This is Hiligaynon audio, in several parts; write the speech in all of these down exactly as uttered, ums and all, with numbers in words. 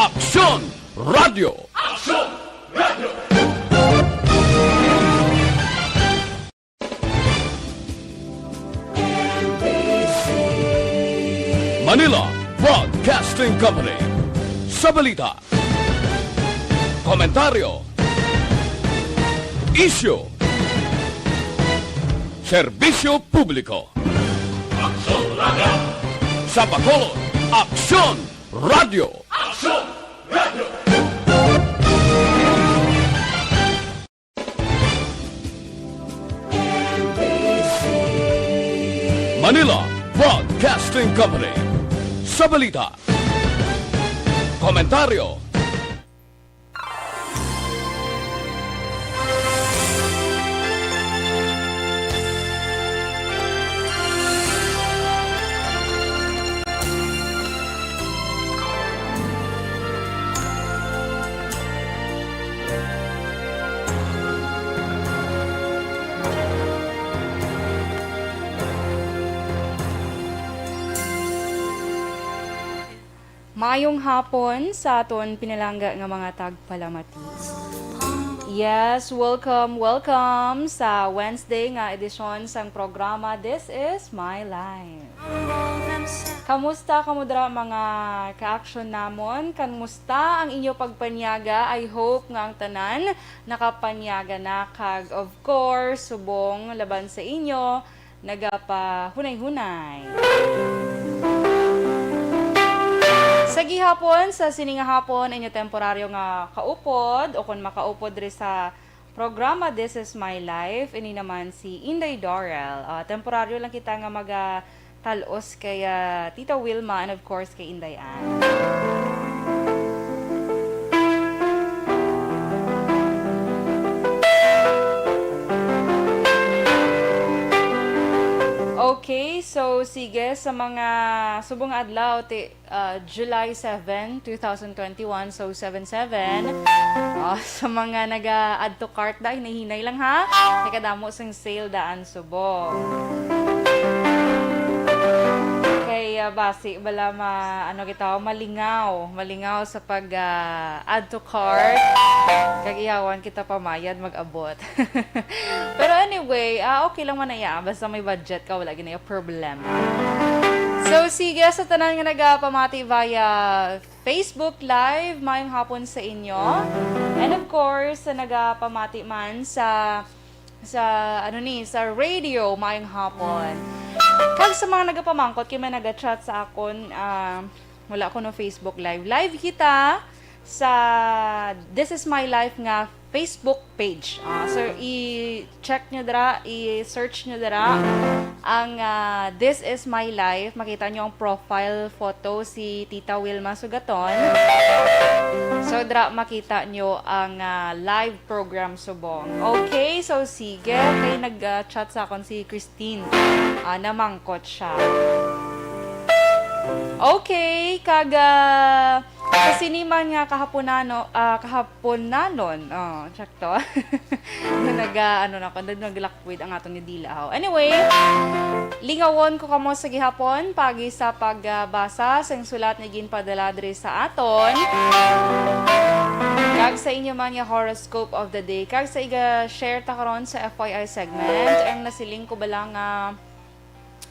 Aksyon Radio. Aksyon Radio. Manila Broadcasting Company. Sa balita, komentaryo, isyu, serbisyo publiko. Aksyon Radio. Sa Bacolod, Aksyon Radio. Aksyon Radio. Manila Broadcasting Company. Sa balita, komentaryo, Maayong hapon sa aton pinalangga nga mga tagpalamati. Yes, welcome, welcome sa Wednesday nga edisyon sang programa This Is My Life. Kamusta kamo dira, mga ka-aksyon namon? Kamusta ang inyo pagpanyaga? I hope nga ang tanan nakapanyaga na, kag of course, subong laban sa inyo, nagapahunay-hunay. Sa gihapon, sa sini nga hapon, inyo temporaryo nga kaupod, o kon makaupod diri sa programa This Is My Life, ini naman si Inday Dorel. Ah, temporaryo lang kita nga magatal-os kay, ah, Tita Wilma and of course kay Inday Ann. Okay, so sige, sa mga subong adlaw, ti, ah, July seven, two thousand twenty-one, so seven seven. Ah, sa mga naga-add to cart, da, hinay-hinay lang, ha. Kay kadamo sing sale daan subong. Kay, ah, basi bala ma-, ano kita, malingaw, malingaw sa pag, ah, add to cart. Kag iyawan kita pamayad mag-abot. Pero anyway, ah, okay lang man na iya. Basta may budget ka, wala gid na iya problema. So, sige, sa tanan nga nagapamati via Facebook Live, maayong hapon sa inyo. And of course, sa nagapamati man sa, sa, ano ni, sa radio, maayong hapon. Kag sa mga nagapamangkot, kay may naga-chat sa akon, ah, wala ko no Facebook Live. Live kita sa This Is My Life nga Facebook page. Ah, so, i-check nyo dira, i-search nyo dira ang, ah, This Is My Life. Makita nyo ang profile photo si Tita Wilma Sugaton. So, dira makita nyo ang, ah, live program subong. Okay, so sige. Kay nag, ah, chat sa akon si Christine. Ah, namangkot siya. Okay, kag, ah, sa sini man nga kahaponano-, ah, kahaponanon, oh, sakto. Nag, ah, ano na ko, nag-, naglakwid ang aton nga dila, ho. Anyway, lingawon ko kamo sa gihapon, paagi sa pagbasa sang sulat nga ginpadala diri sa aton. Kag sa inyo man nga horoscope of the day. Kag sa iga-share ta karon sa F Y I segment, ang nasiling ko bala nga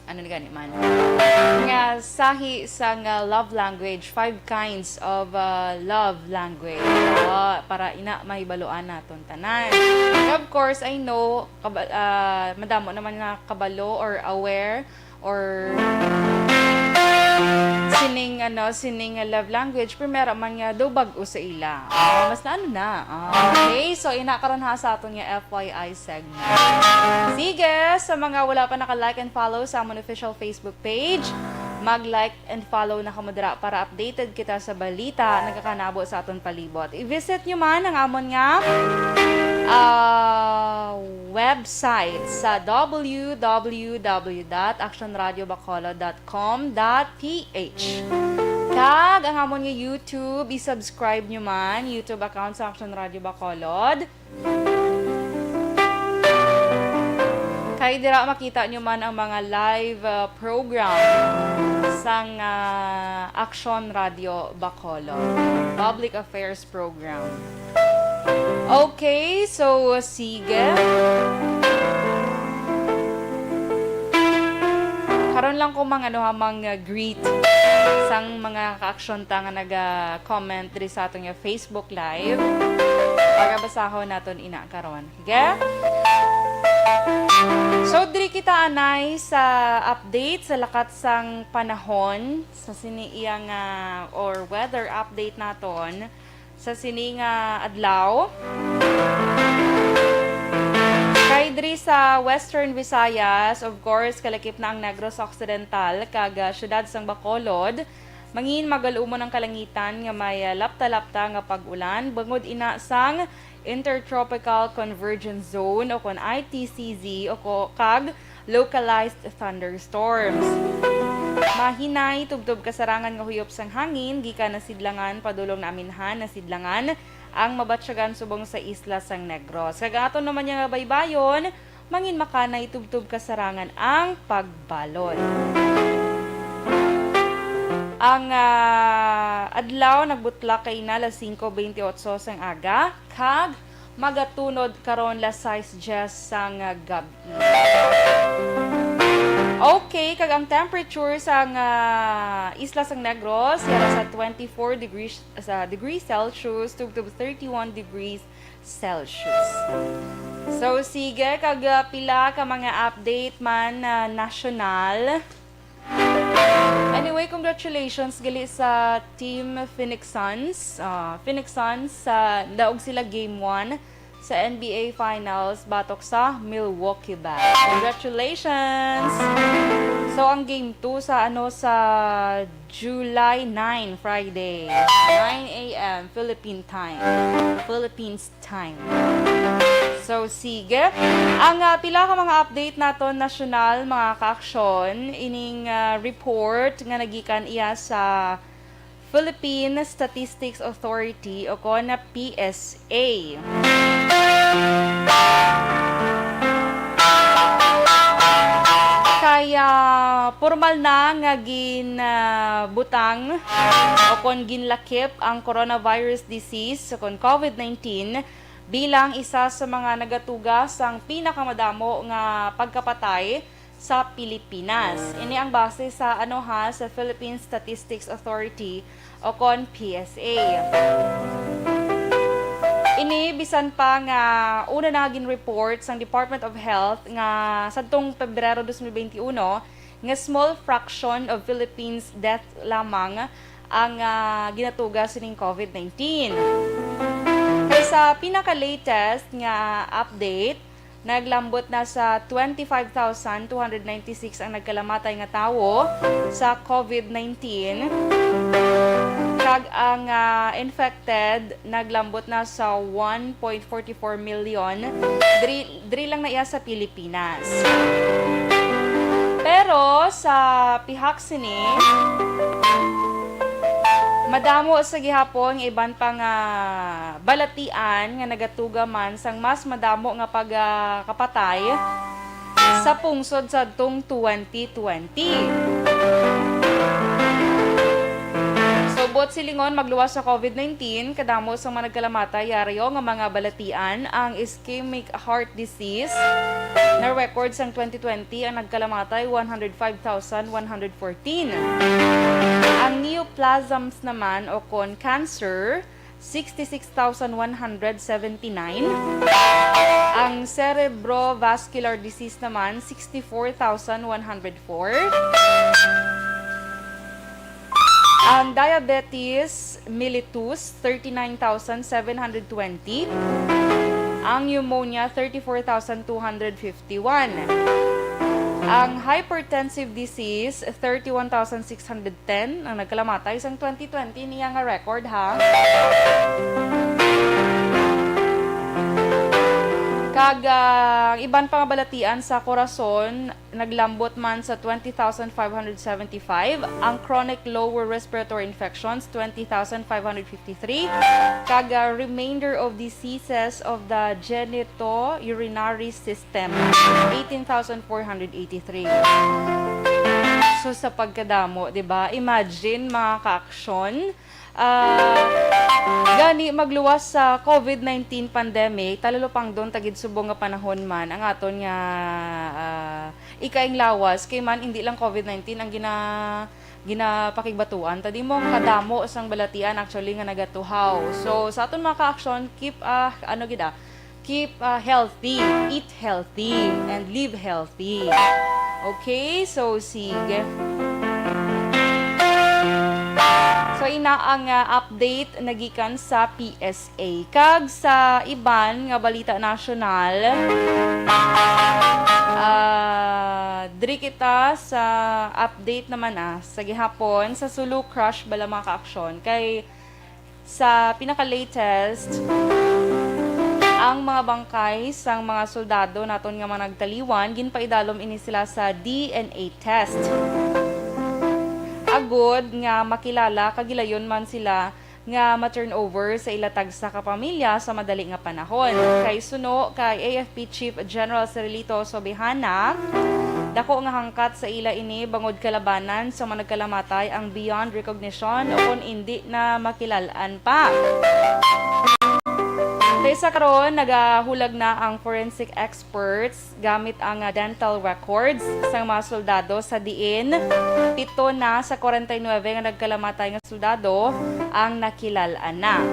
ano ni gani man? Nga sahi sang, ah, love language, five kinds of, ah, love language. Ah, para ina mahibaluan naton tanan. And of course, I know, kaba-, ah, madamo naman nga kabalo or aware or sining, ano, sining love language, primera man nga daw bag-o sa ila. Ah, mas na ano na. Ah, okay, so ina karon ha sa aton nga F Y I segment. Sige, sa mga wala pa naka-like and follow sa amon official Facebook page, mag-like and follow na kamo dira para updated kita sa balita nagakakanabo sa aton palibot. I-visit nyo man ang amon nga, ah, website sa W W W dot action radio bacolod dot com dot P H. Kag ang amon nga YouTube, i-subscribe nyo man, YouTube account sa Action Radio Bacolod. Kay dira makita nyo man ang mga live, ah, program sang, ah, Aksyon Radio Bacolod, public affairs program. Okay, so sige. Karon lang ko mang, ano, ha, mang, ah, greet sang mga ka-aksyon ta nga naga-comment diri sa aton nga Facebook Live. Para basahon naton ina karon. Sige? So, diri kita anay sa update sa lakat sang panahon sa sini iya nga, or weather update naton sa sini nga adlaw. Kay diri sa Western Visayas, of course, kalakip na ang Negros Occidental kag, ah, siyudad sang Bacolod. Mangin magalumon ang kalangitan nga may, ah, lapta-lapta nga pag-ulan bangod ina sang Intertropical Convergence Zone o kon I T C Z o ko, kag localized thunderstorms. Mahinay tubtob kasarangan nga huyop sang hangin gikan nasidlangan padulong naminhan nasidlangan ang mabatyagan subong sa isla sang Negros. Kag aton naman nga baybayon, mangin makanay tubtob kasarangan ang pagbalod. Ang, ah, adlaw nagbutlak kay ina las singko bentiocho sang aga, kag magatunod karon las sais dyes sang, ah, gab-i. Okay, kag ang temperature sang, ah, isla sang Negros yara sa twenty-four degrees, sa degree Celsius tubtob thirty-one degrees Celsius. So, sige, kag, ah, pila ka mga update man, ah, nasyonal. Anyway, congratulations gali sa Team Phoenix Suns. Ah, Phoenix Suns, sa daog sila game one sa N B A Finals batok sa Milwaukee Bucks. Congratulations! So, ang game two sa, ano, sa July nine, Friday, nine a m Philippine time, Philippines time. So, sige. Ang, ah, pila ka mga update naton nasyonal, mga kaaksyon, ining, ah, report nga nagikan iya sa Philippine Statistics Authority o kon P S A. Kaya pormal na nga gin, ah, butang o kon ginlakip ang coronavirus disease o kon covid nineteen bilang isa sa mga nagatuga sang pinakamadamo nga pagkapatay sa Pilipinas. Ini ang base sa, ano ha, sa Philippine Statistics Authority o kon P S A. Ini bisan pa nga una na gin-report sang Department of Health nga sadtong Pebrero dos mil benti uno nga small fraction of Philippines death lamang ang, ah, ginatuga sining covid nineteen. Kay sa pinaka-latest nga update, naglambot na sa twenty-five thousand two hundred ninety-six ang nagkalamatay nga tawo sa covid nineteen, kag ang, ah, infected naglambot na sa one point forty-four million. Diri, diri lang na iya sa Pilipinas. Pero sa pihak sini, madamo sa gihapon nga iban pa nga balatian nga nagatuga man sang mas madamo nga pagkapatay sa pungsod sadtong twenty twenty. So, buot silingon, magluwas sa covid nineteen, kadamo sa mga nagkalamatay yarayo nga mga balatian ang ischemic heart disease, na-record sang twenty twenty ang nagkalamatay, one hundred five thousand one hundred fourteen. Ang neoplasms naman o kon cancer, sixty-six thousand one hundred seventy-nine. Ang cerebrovascular disease naman, sixty-four thousand one hundred four. Ang diabetes mellitus, thirty-nine thousand seven hundred twenty. Ang pneumonia, thirty-four thousand two hundred fifty-one. Ang hypertensive disease, thirty-one thousand six hundred ten ang nagkalamatay sang twenty twenty niya nga record, ha. Kag, ah, iban pa nga balatian sa korason, naglambot man sa twenty thousand five hundred seventy-five, ang chronic lower respiratory infections, twenty thousand five hundred fifty-three, kag, ah, remainder of diseases of the genitourinary system, eighteen thousand four hundred eighty-three. So, sa pagkadamo, di ba? Imagine, mga kaaksyon, ah, gani magluwas sa covid nineteen pandemic, talulupangdon ta gid subong nga panahon man ang aton nga, ah, ikaing lawas, kay man hindi lang covid nineteen ang gina-, ginapakigbatuan ta, di mo kadamo sang balatian actually nga nagatuhaw. So, sa aton mga ka-aksyon, keep, ah, ano gid, ah, keep, ah, healthy, eat healthy, and live healthy. Okay, so sige. So, ina ang, ah, update nagikan sa P S A. Kag sa iban nga balita nasyonal, ah, diri kita sa update naman, ah, sa gihapon sa Sulu Crush bala, mga kaaksyon. Kay sa pinaka-latest, ang mga bangkay sang mga soldado naton nga mga nagtaliwan, ginpaidalom ini sila sa D N A test, agod nga makilala kag gilayon man sila nga ma-turnover sa ila tagsa ka pamilya sa madali nga panahon. Kay suno kay A F P Chief General Cirilito Sobihana, dako nga hangkat sa ila ini bangod kalabanan sa mga nagkalamatay ang beyond recognition o kon indi na makilal-an pa. Kay sa karon, nagahulag na ang forensic experts gamit ang, ah, dental records sang mga soldado sa diin pito na sa kwarenta y nuebe nga nagkalamatay nga soldado ang nakilal-an na.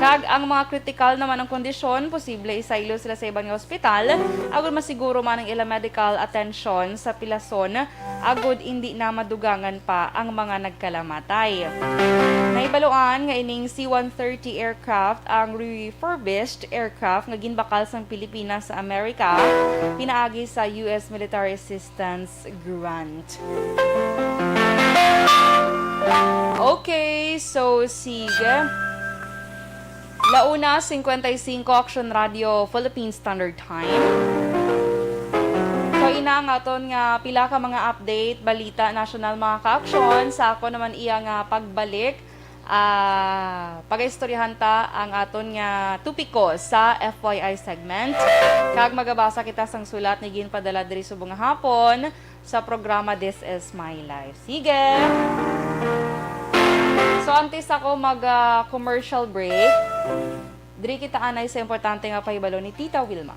Kag ang mga kritikal naman ang kondisyon, posible isaylo sila sa iban nga ospital, agud masiguro man ang ila medical attention sa pilason, agud indi na madugangan pa ang mga nagkalamatay. Nahibaluan nga ining C one thirty aircraft ang refurbished aircraft nga ginbakal sang Pilipinas sa Amerika pinaagi sa U S Military Assistance Grant. Okay, so sige. La una cincuenta y cinco, Action Radio, Philippine Standard Time. So, ina ang aton nga pila ka mga update, balita nasyonal, mga ka-aksyon. Sa ako naman iya nga pagbalik, ah, pagaistoryahan ta ang aton nga topiko sa F Y I segment. Kag magabasa kita sang sulat ni ginpadala diri subong nga hapon sa programa This Is My Life. Sige! So, antes ako mag, ah, commercial break, diri kita anay sa importante nga pahibalo ni Tita Wilma.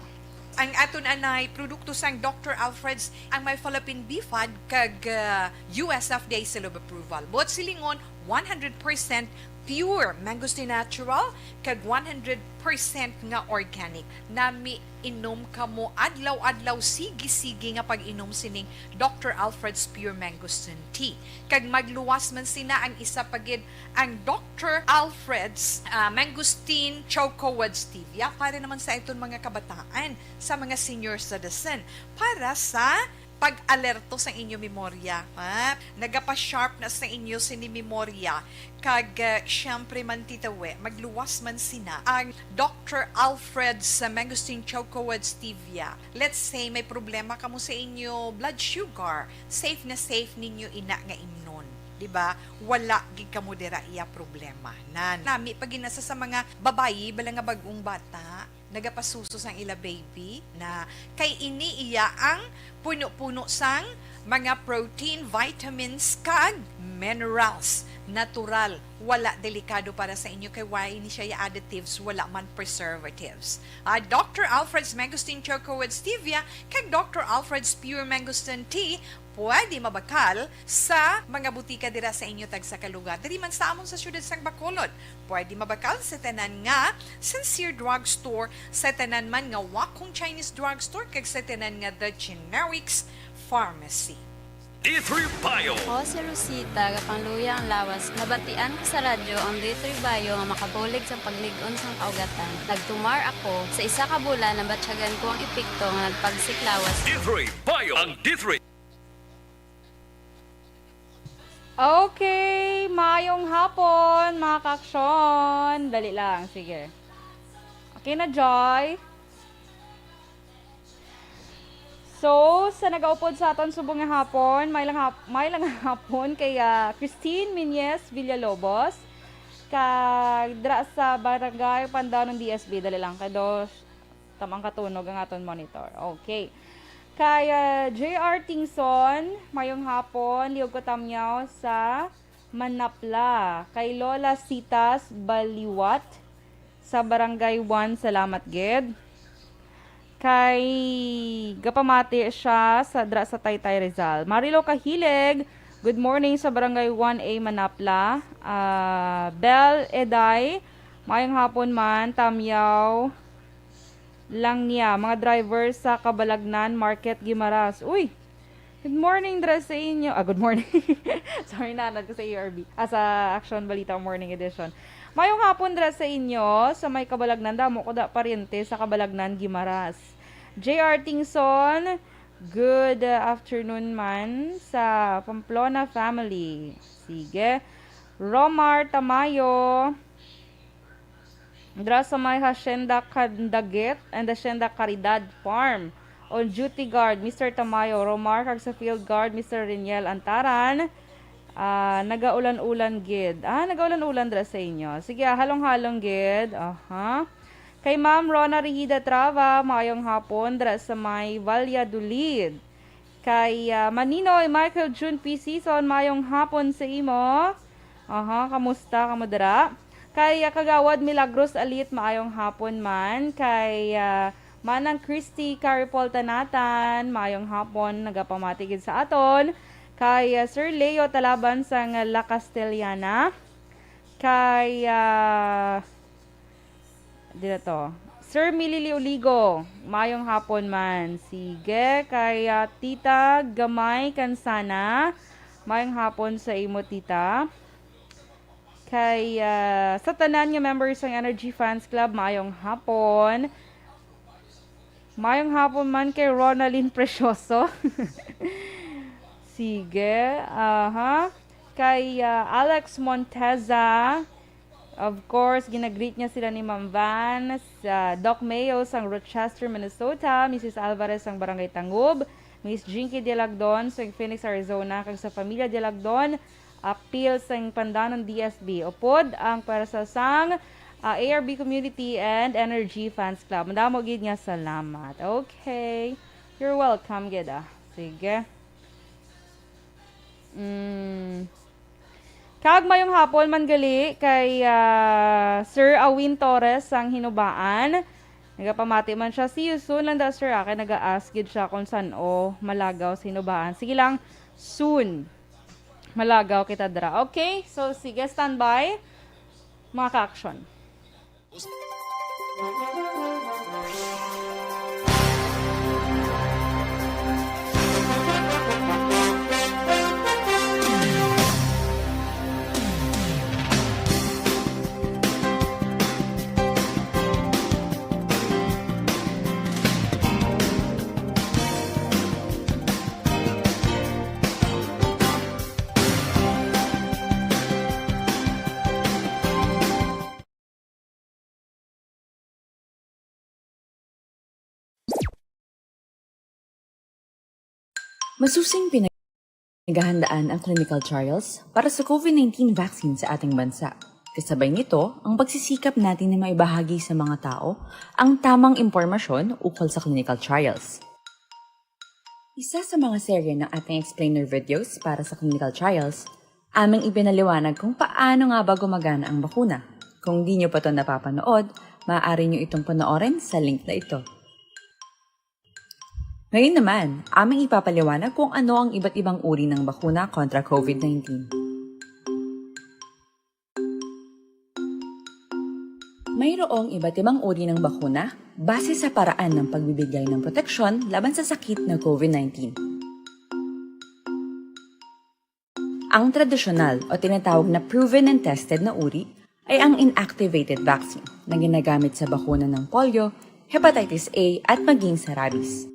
Ang aton anay produkto sang Doctor Alfred's, ang may Philippine B fad kag, ah, U S F D A seal of approval. Buot silingon, one hundred percent pure mangosteen natural kag one hundred percent nga organic. Nami inom kamo adlaw-adlaw, sige-sige nga pag-inom sining Doctor Alfred's Pure Mangosteen Tea. Kag magluwas man sina ang isa pa gid, ang Doctor Alfred's, ah, Mangosteen Choco with Stevia, para naman sa iton mga kabataan, sa mga senior citizen, para sa pag-alerto sa inyo memorya, ha? Nagapa-sharp na sa inyo sini memorya. Kag, ah, siyempre man, Tita We, magluwas man sina ang Doctor Alfred's Mangosteen Choco with Stevia. Let's say, may problema kamo sa inyo blood sugar, safe na safe ninyo ina nga imnon, di ba? Wala gid kamo dira iya problema. Nan, nami pa gid na sa, sa mga babayi bala nga bag-ong bata, nagapasuso sang ila baby na kay ini iya ang puno-puno sang mga protein, vitamins, kag minerals. Natural, wala delikado para sa inyo kay wala ini siya additives, wala man preservatives. Ah, Doctor Alfred's Mangosteen Choco with Stevia kag Doctor Alfred's Pure Mangosteen Tea, pwede mabakal sa mga butika dira sa inyo tagsa ka lugar. Diri man sa amon sa siyudad sang Bacolod, pwede mabakal sa tanan nga Sincere Drugstore, sa tanan man nga Wakong Chinese Drugstore, kag sa tanan nga The Generics Pharmacy. D three Bio. Ako si Rosita, gapangluya ang lawas. Nabatian ko sa radyo ang D three Bio nga makabulig sa paglig-on sang kaugatan. Nagtumar ako. Sa isa ka bulan, nabatyagan ko ang epekto nga nagpagsik lawas. D three Bio. Ang D three. Okay, maayong hapon, mga kaaksyon. Dali lang, sige. Kay na, Joy. So, sa nagaupod sa aton subong nga hapon, may lang hap-, may lang hapon kay, ah, Christine Minyes Villalobos, kag dira sa Barangay Pandanon D S B. Dali lang, kay dos, tamang katunog ang aton monitor. Okay. Kay, ah, J R Tingson, mayong hapon, liog ko tamyaw sa Manapla. Kay Lola Sitas Baliwat sa Barangay one, salamat gid. Kay gapamati siya sa dra sa Taytay Rizal. Marilo Kahilig, good morning sa Barangay one A Manapla. Ah, Bel Eday, mayong hapon man, tamyaw lang niya, mga driver sa Kabalagnan Market, Guimaras. Uy! Good morning dira sa inyo. Ah, good morning. Sorry, naanad ko sa A R B. Ah, sa Action Balita Morning Edition. Mayong hapon dira sa inyo, sa may Kabalagnan. Damo ko da pariente sa Kabalagnan, Guimaras. J R Tingson, good, uh, afternoon man sa Pamplona family. Sige. Romar Tamayo, dira sa may Hacienda Candagit and Hacienda Caridad Farm. On duty guard, Mister Tamayo Romar, kag sa field guard, Mister Reniel Antaran. Ah, nagaulan-ulan gid. Ah, nagaulan-ulan dira sa inyo. Sige, ah, halong-halong gid. Aha. Kay Ma'am Rona Rigida Trava, maayong hapon dira sa may Valladolid. Kay, ah, Maninoy Michael June P. Season, maayong hapon sa imo. Aha, kamusta kamo dira? Kay, ah, Kagawad Milagros Alit, maayong hapon man. Kay, ah, Manang Christy Caripol Tanatan, maayong hapon, nagapamati gid sa aton. Kay, ah, Sir Leo Talaban sang La Castellana. Kay, ah, dira to. Sir Milili Uligo, maayong hapon man. Sige, kay, ah, Tita Gamay Kansana, maayong hapon sa imo, Tita. Kay, ah, sa tanan nga members sang Energy Fans Club, maayong hapon. Maayong hapon man kay Ronaldin Precioso. Sige, aha. Kay, ah, Alex Monteza, of course, ginagreet niya sila ni Ma'am Van, sa Doc Mayo sang Rochester, Minnesota, Missus Alvarez sang Barangay Tangub, Miss Jinky Dialagdon sang Phoenix, Arizona, kag sa Pamilya Dialagdon, apil sang Pandanon D S B. Upod ang pwersa sang, ah, A R B Community and Energy Fans Club. Madamo gid nga salamat. Okay. You're welcome gid, ah. Sige. Mm. Kag mayong hapon man gali kay, ah, Sir Awin Torres sang Hinubaan. Nagapamati man siya, "See you soon lang da, sir," ah, kay naga-ask gid siya kung san-o malagaw sa Hinubaan. Sige lang, soon. Malagaw kita dira. Okay? So, sige, standby, mga ka-action. Masusing pinaghahandaan ang clinical trials para sa COVID nineteen vaccine sa ating bansa. Kasabay nito, ang pagsisikap natin na maibahagi sa mga tao ang tamang impormasyon ukol sa clinical trials. Isa sa mga serye ng ating explainer videos para sa clinical trials, aming ipinaliwanag kung paano nga ba gumagana ang bakuna. Kung di nyo pa 'to napapanood, maaari nyo itong panoorin sa link na ito. Ngayon naman, aming ipapaliwanag kung ano ang iba't ibang uri ng bakuna kontra COVID nineteen. Mayroong iba't ibang uri ng bakuna base sa paraan ng pagbibigay ng proteksyon laban sa sakit na COVID nineteen. Ang tradisyonal o tinatawag na proven and tested na uri ay ang inactivated vaccine na ginagamit sa bakuna ng polio, hepatitis A, at maging sa rabies.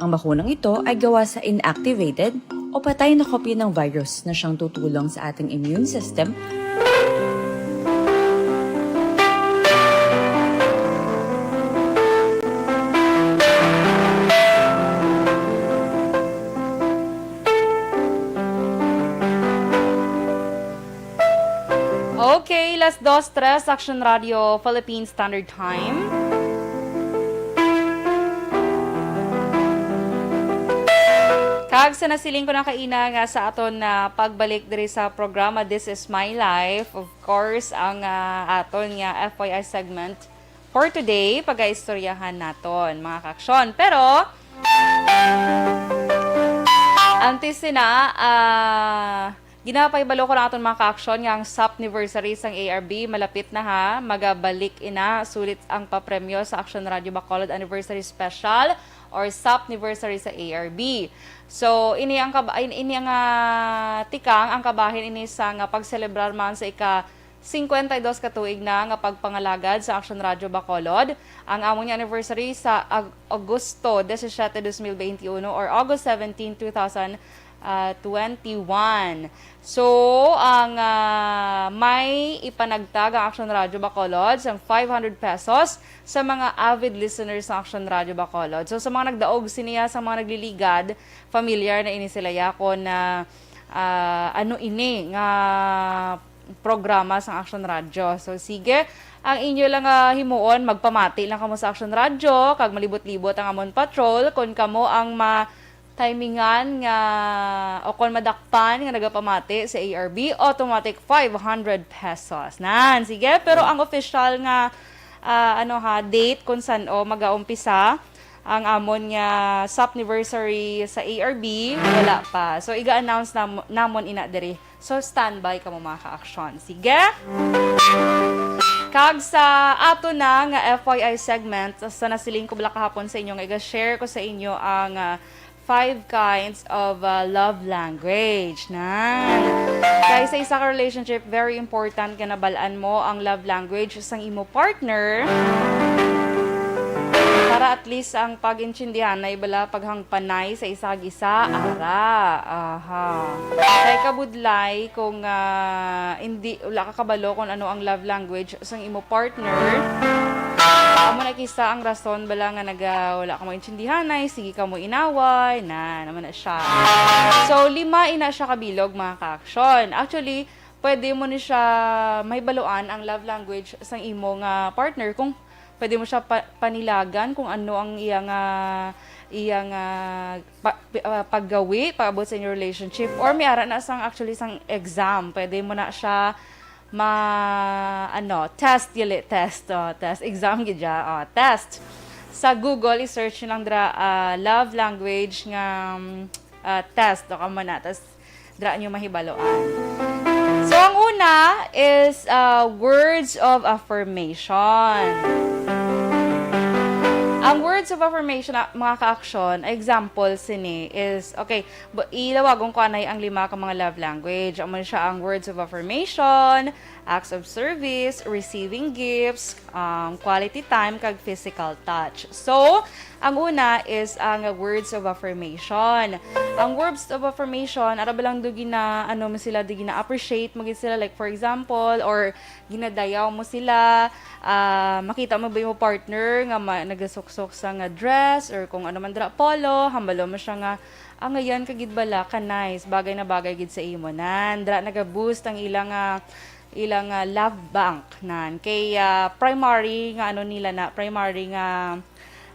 Ang bakunang ito ay gawa sa inactivated o patay na kopya ng virus na siyang tutulong sa ating immune system Okay, las dos tres, Action Radio Philippine Standard Time. Kag sa nasiling ko na kaina nga sa aton na pagbalik diri sa programa This Is My Life, of course, ang, ah, aton nga F Y I segment for today, pagaistoryahan naton, mga kaaksyon. Pero, antes sina, ah, ginapahibalo ko lang aton mga kaaksyon nga ang Sopniversary sang A R B malapit na ha, magabalik ina, sulit ang papremyo sa Action Radio Bacolod Anniversary Special or Sopniversary sa A R B. So, ini ang kab-, in-, ini ang, ah, tikang ang kabahin ini sa nga pagselebrar man sa ika singkwenta y dos ka tuig na nga pagpangalagad sa Action Radio Bacolod. Ang amon nga anniversary sa Ag-, Agosto disisiete, dos mil beinti uno or August seventeen, two thousand, ah, twenty-one. So, ang, ah, may ipanagtag ang Action Radio Bacolod sang five hundred pesos sa mga avid listeners sa Action Radio Bacolod. So, sa mga nagdaog siniya, sa mga nagliligad, familiar na ini sila yakon na, ah, ano ini nga programa sang Action Radio. So, sige, ang inyo lang nga himuon, magpamati lang kamo sa Action Radio, kag malibot-libot ang amon patrol. Kon kamo ang ma-timingan nga, o kon madakpan nga nagapamati sa A R B, automatic five hundred pesos. Nan, sige, pero ang official nga, ah, ano ha, date kung san-o magaumpisa ang amon nga Sopniversary sa A R B, wala pa. So, iga-announce nam-, namon ina diri. So, standby kamo, mga kaaksyon. Sige? Kag sa ato na nga F Y I segment, sa nasiling ko bala kahapon sa inyo nga iga-share ko sa inyo ang, ah, five kinds of, ah, love language. Nan. Kay sa isa ka relationship, very important nga nabal-an mo ang love language sang imo partner. Para at least ang pag-intindihanay bala, paghangpanay sa isa kag isa, ara. Aha. Kay kabudlay kung, ah, hindi, wala ka kabalo kung ano ang love language sang imo partner. Amo na kisa ang rason bala nga naga, wala ka maintindihanay, sige ka mo inaway, na naman na siya. So, lima ina siya kabilog, mga kaaksyon. Actually, pwede mo ni siya mahibaluan ang love language sang imo nga partner kung pwede mo siya pa-, panilagan kung ano ang iya nga, iya nga pa-, pi-, ah, paggawi pag-abot sa inyong relationship, or may ara na sang, actually, sang exam. Pwede mo na siya ma-, ano, test, dili, test, oh, test, exam gid siya, oh, test. Sa Google, i-search niyo lang dira, ah, love language nga, mm, ah, test, o kamo na. Tas, dira niyo mahibaloan. So, ang una is, ah, words of affirmation. Ang words of affirmation, ah, mga ka-action, example sini is, okay, bu-, ilawagon ko anay ang lima ka mga love language. Amo siya ang words of affirmation, acts of service, receiving gifts, um, quality time, kag physical touch. So, ang una is ang words of affirmation. Ang words of affirmation, ara ba lang do gina, ano mo sila, do gina-appreciate mo gid sila. Like, for example, or ginadayaw mo sila, ah, makita mo ba yung partner nga ma-, nagasuksok sa nga dress or kung ano man dira, polo, hambalo mo siya nga, "Ah, ngayon ka gid bala, ka nice, bagay na bagay gid sa imo." Nan, dira naga-boost ang ilang, ah, ilang, ah, love bank, nan. Kay, ah, primary nga ano nila na, primary nga,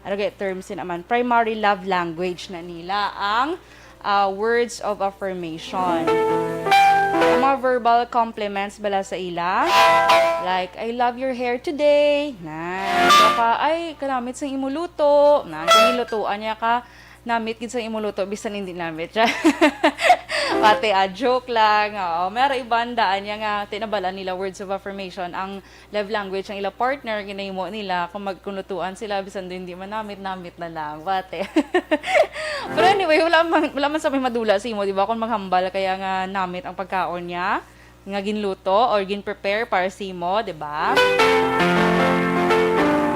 ano kaya term sin aman, primary love language na nila ang, ah, words of affirmation. Ang mga verbal compliments bala sa ila, like, "I love your hair today." Nan. Baka, "Ay, kanamit sa imo luto." Nan, kung nilutuan niya ka, namit gid sa imo luto, bisan hindi namit siya. Pati, ah, joke lang. Oo, may ara iban daan niya nga tinabalan nila words of affirmation ang love language ang ila partner, ginahimo nila kung mag-, kung lutuan sila, bisan do hindi man namit, namit na lang. Pati. Pero anyway, wala man, wala man sa may madula sa imo, di ba? Kung maghambal kaya nga namit ang pagkaon niya, nga ginluto or gin-prepare para sa imo, di ba?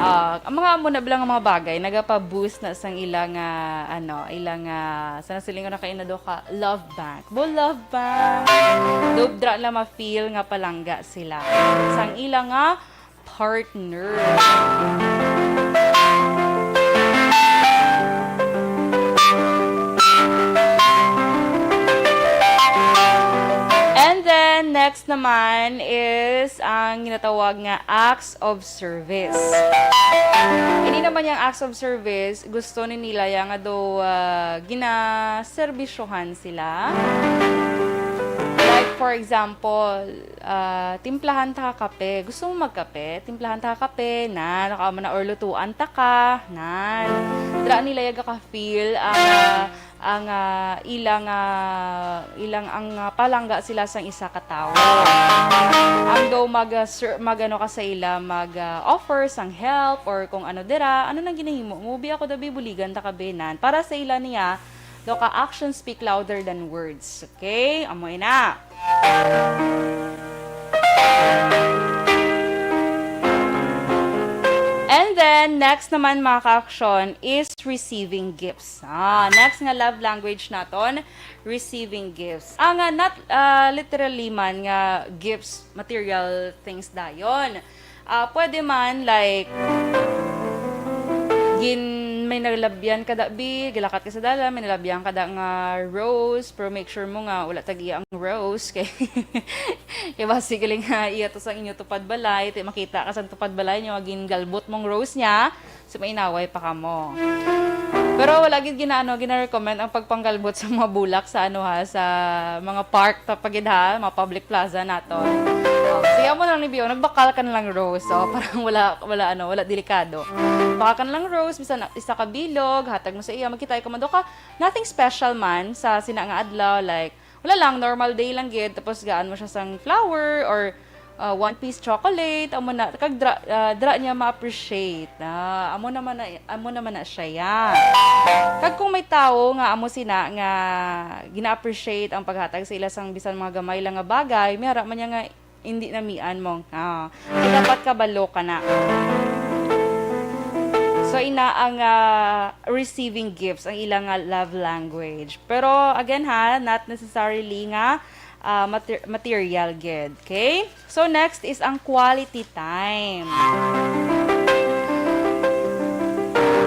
Ah, ang mga amo na bilang mga bagay nagapa-boost na sang ilang, ah, ano, ilang, ah, sa nasiling ko na kaina do ka love bank. Bo love bank. Dubra na ma-feel nga palangga sila sang ilang, ah, partner. And then, Next naman is ang ginatawag nga acts of service. Ini naman yang acts of service, gusto ni nila yang nga do, ah, ginaserbisyohan sila. Like, for example, ah, timplahan ta ka kape. Gusto mo magkape? Timplahan ta ka kape. Na, nakaama na or lutuan ta ka. Na, dira nila yaga ka-feel ang, ah, ang, ah, ilang, ah, ilang ang, ah, palangga sila sang isa ka tawo. Ang daw mag, ah, sir, mag ano ka sa ila, mag, ah, offer sang help or kung ano dira, ano nang ginahimo mo? Bi ako daw bibuligan ta kabinan. Para sa ila niya, daw ka actions speak louder than words. Okay? Amoy na. And then, next naman, mga ka-aksyon, is receiving gifts. Ah, next nga love language naton, receiving gifts. Ah, nga, not, ah, literally man nga gifts, material things dayon. Ah, pwede man, like, gin-, may nalabyan ka da, bi, gilakat ka sa dalan, may nalabyan ka da nga rose, pero make sure mo nga wala tag-iya ang rose, kay, kay basi galing nga iya to sa inyo tupad balay, ti makita ka sa tupad balay nyo, nga gingalbot mong rose niya, so may inaway pa kamo. Pero wala gid ginaano, gina-recommend ang pagpanggalbot sa mga bulak sa ano ha, sa mga park ta pa gid ha, mga public plaza naton. Oh, siya mo lang ni Bio, nagbakal ka na lang rose. So, parang wala, wala ano, wala delikado. Bakal ka na lang rose, bisan isa ka bilog, hatag mo sa iya, magkita ka man do ka, nothing special man sa sina nga adlaw, like, wala lang, normal day lang gid, tapos gaan mo siya sang flower or, ah, one piece chocolate, amo na, kag dra, ah, dra niya ma-appreciate. Ah, amo naman na, amo naman na siya, ya. Kag kung may tawo nga amo sina nga gina-appreciate ang paghatag sa ila sang bisan mga gamay lang nga bagay, may ara man niya nga hindi namian mo. Ah, so dapat kabalo ka na. So, ina ang, ah, receiving gifts, ang ila nga love language. Pero again ha, not necessarily nga, ah, mater-, material gid. Okay? So, next is ang quality time.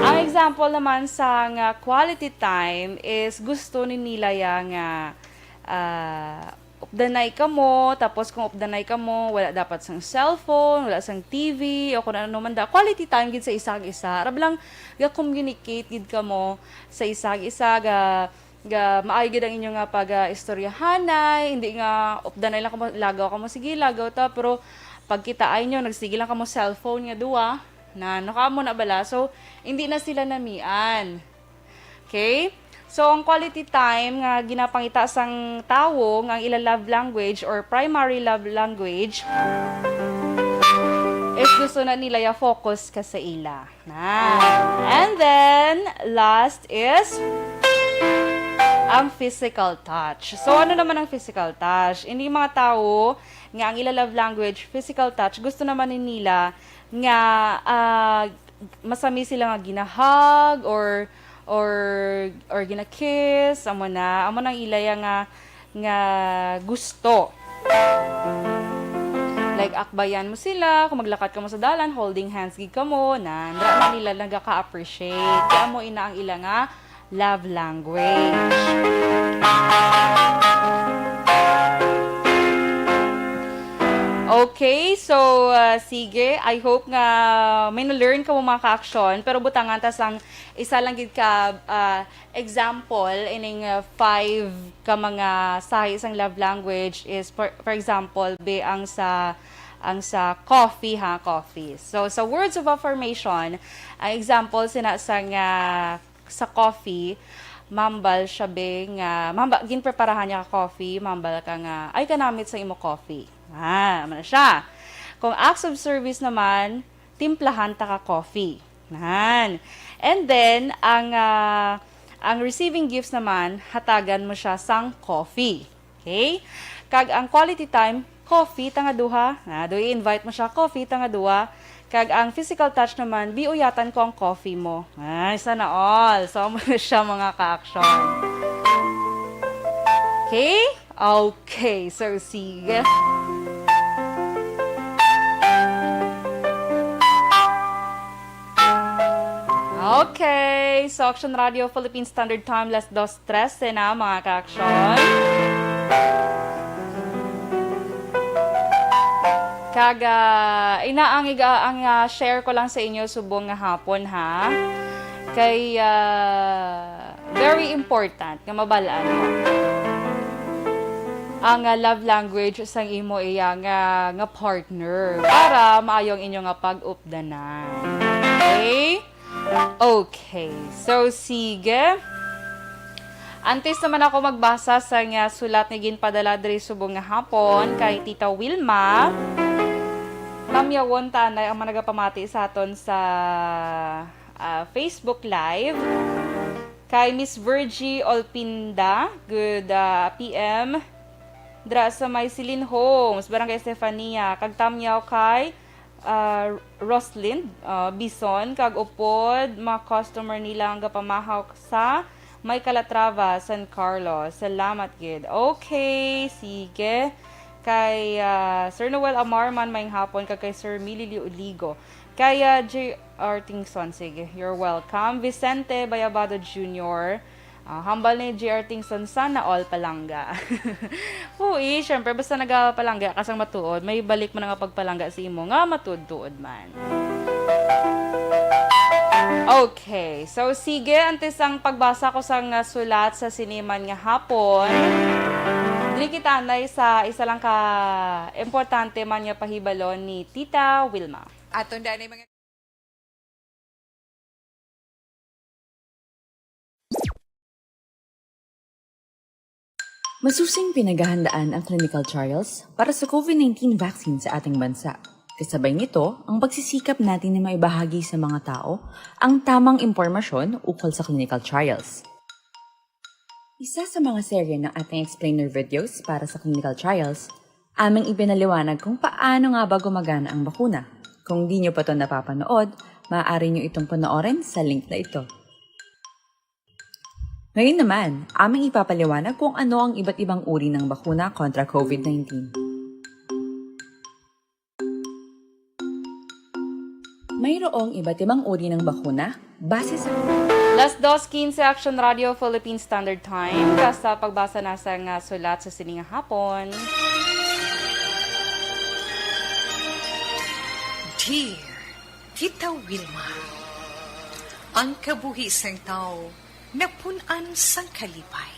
Ang example naman sa nga quality time is gusto ni nila ya nga, ah, updanay kamo, tapos kung updanay kamo, wala dapat sang cellphone, wala sang T V, o kung ano man da. Quality time gid sa isa kag isa. Arab lang, ga-communicate gid kamo sa isa kag isa, ga, ga, maayo gid ang inyo nga pag-istoryahanay, hindi nga updanay lang kamo, lagaw kamo, sige, lagaw ta, pero pagkitaay nyo, nagsige lang kamo cellphone nga duwa, na, nakamo na bala. So, hindi na sila namian. Okay? So, ang quality time nga ginapangita sang tawo nga ang ila love language or primary love language is gusto na nila ya focus ka sa ila. Na. And then, last is ang physical touch. So, ano naman ang physical touch? Hindi mga tawo nga ang ila love language, physical touch, gusto naman ni nila nga, ah, masami sila nga ginahag or, or, or ginakiss, amo na, amo nang ila ya nga, nga gusto. Like, akbayan mo sila, kung maglakat kamo sa dalan, holding hands gid kamo, na, na, na nila nagaka-appreciate. Kaya mo ina ang ila nga love language. Okay, so, ah, sige, I hope nga may na-learn kamo, mga ka-aksyon, pero butangan ta sang isa lang gid ka, ah, example ining, ah, five ka mga sahi sang love language is, for, for example, be ang sa, ang sa coffee, ha, coffee. So, sa words of affirmation, ang example sina sang, ah, sa coffee, mambal siya, be, nga, mamba-, ginpreparahan niya ka coffee, mambal ka nga, "Ay, kanamit sa imo coffee." Ah, amo na siya. Kung acts of service naman, "Timplahan ta ka coffee." Nan. And then, ang, ah, ang receiving gifts naman, hatagan mo siya sang coffee. Okay? Kag ang quality time, coffee ta nga duha. Ah, do i-invite mo siya, coffee ta nga duha. Kag ang physical touch naman, biuyatan ko ang coffee mo. Ay, sana all. So, amo na siya, mga ka-action. Okay? Okay. So, sige. Okay. So, Action Radio Philippine Standard Time, las dos trese na, mga ka-action. Kag, ah, ina ang iga-, ang, ah, share ko lang sa inyo subong nga hapon, ha. Kay, ah, very important nga mabal-an mo ang, ah, love language sang imo iya nga, nga partner para maayo ang inyo nga pag-updanan. Okay? Okay. So, sige. Antes naman ako magbasa sa nga sulat nga ginpadala diri subong nga hapon kay Tita Wilma, tamyawon ta anay ang mga nagapamati sa aton sa, ah, Facebook Live. Kay Miss Virgie Olpinda, good, ah, P M. Dra sa may Silin Homes, Barangay Estefania, kag tamyaw kay ah, Roslind, ah, Bison, kag upod mga customer nila ang gapamahaw sa may Calatrava, San Carlos. Salamat gid. Okay, sige. Kay, ah, Sir Noel Amarman, maayong hapon, kag kay Sir Mililio Uligo. Kay, ah, J R Tingson, sige, you're welcome. Vicente Bayabado Junior, ah, hambal ni J R Tingson, "Sana all palangga." Uy, syempre, basta nagapalangga ka sang matuod, may balik man nga pagpalangga sa imo nga matuod-tuod man. Okay, so sige, antes ang pagbasa ko sang, ah, sulat sa sini man nga hapon, dili kita anay sa isa lang ka importante man nga pahibalo ni Tita Wilma. Aton danay mga Masusing pinaghahandaan ang clinical trials para sa COVID nineteen vaccine sa ating bansa. Kasabay nito, ang pagsisikap natin na maibahagi sa mga tao ang tamang impormasyon ukol sa clinical trials. Isa sa mga serye ng ating explainer videos para sa clinical trials, aming ipinaliwanag kung paano nga ba gumagana ang bakuna. Kung di nyo pa 'to napapanood, maaari nyo itong panoorin sa link na ito. Ngayon naman, aming ipapaliwanag kung ano ang iba't ibang uri ng bakuna kontra COVID nineteen. Mayroong iba't ibang uri ng bakuna base sa Las dos quince, Action Radio Philippine Standard Time. Basta pagbasa na sa nga sulat sa sining hapon. Dear Tita Wilma, ang kabuhi sang tawo napun-an sang kalipay,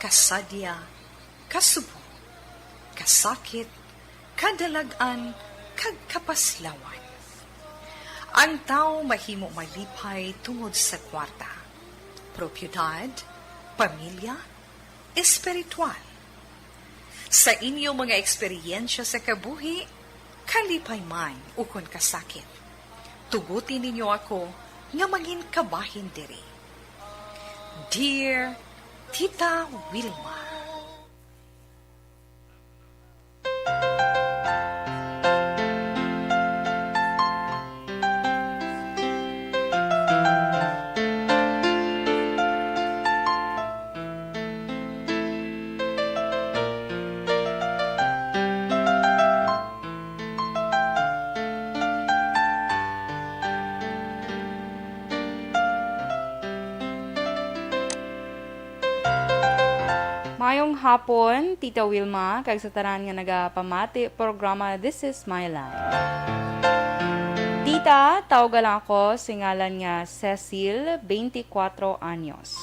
kasadya, kasubo, kasakit, kadalag-an, kag kapaslawan. Ang tawo mahimo malipay tungod sa kwarta, propiedad, pamilya, espiritual. Sa inyo mga eksperyensya sa kabuhi, kalipay man ukon kasakit, tuguti ninyo ako nga mangin kabahin diri. Dear Tita Wilma. Mayong hapon, Tita Wilma, kag sa tanan nga nagapamati programa This Is My Life. Tita, tawga lang ako sa ngalan nga Cecil, twenty-four anyos.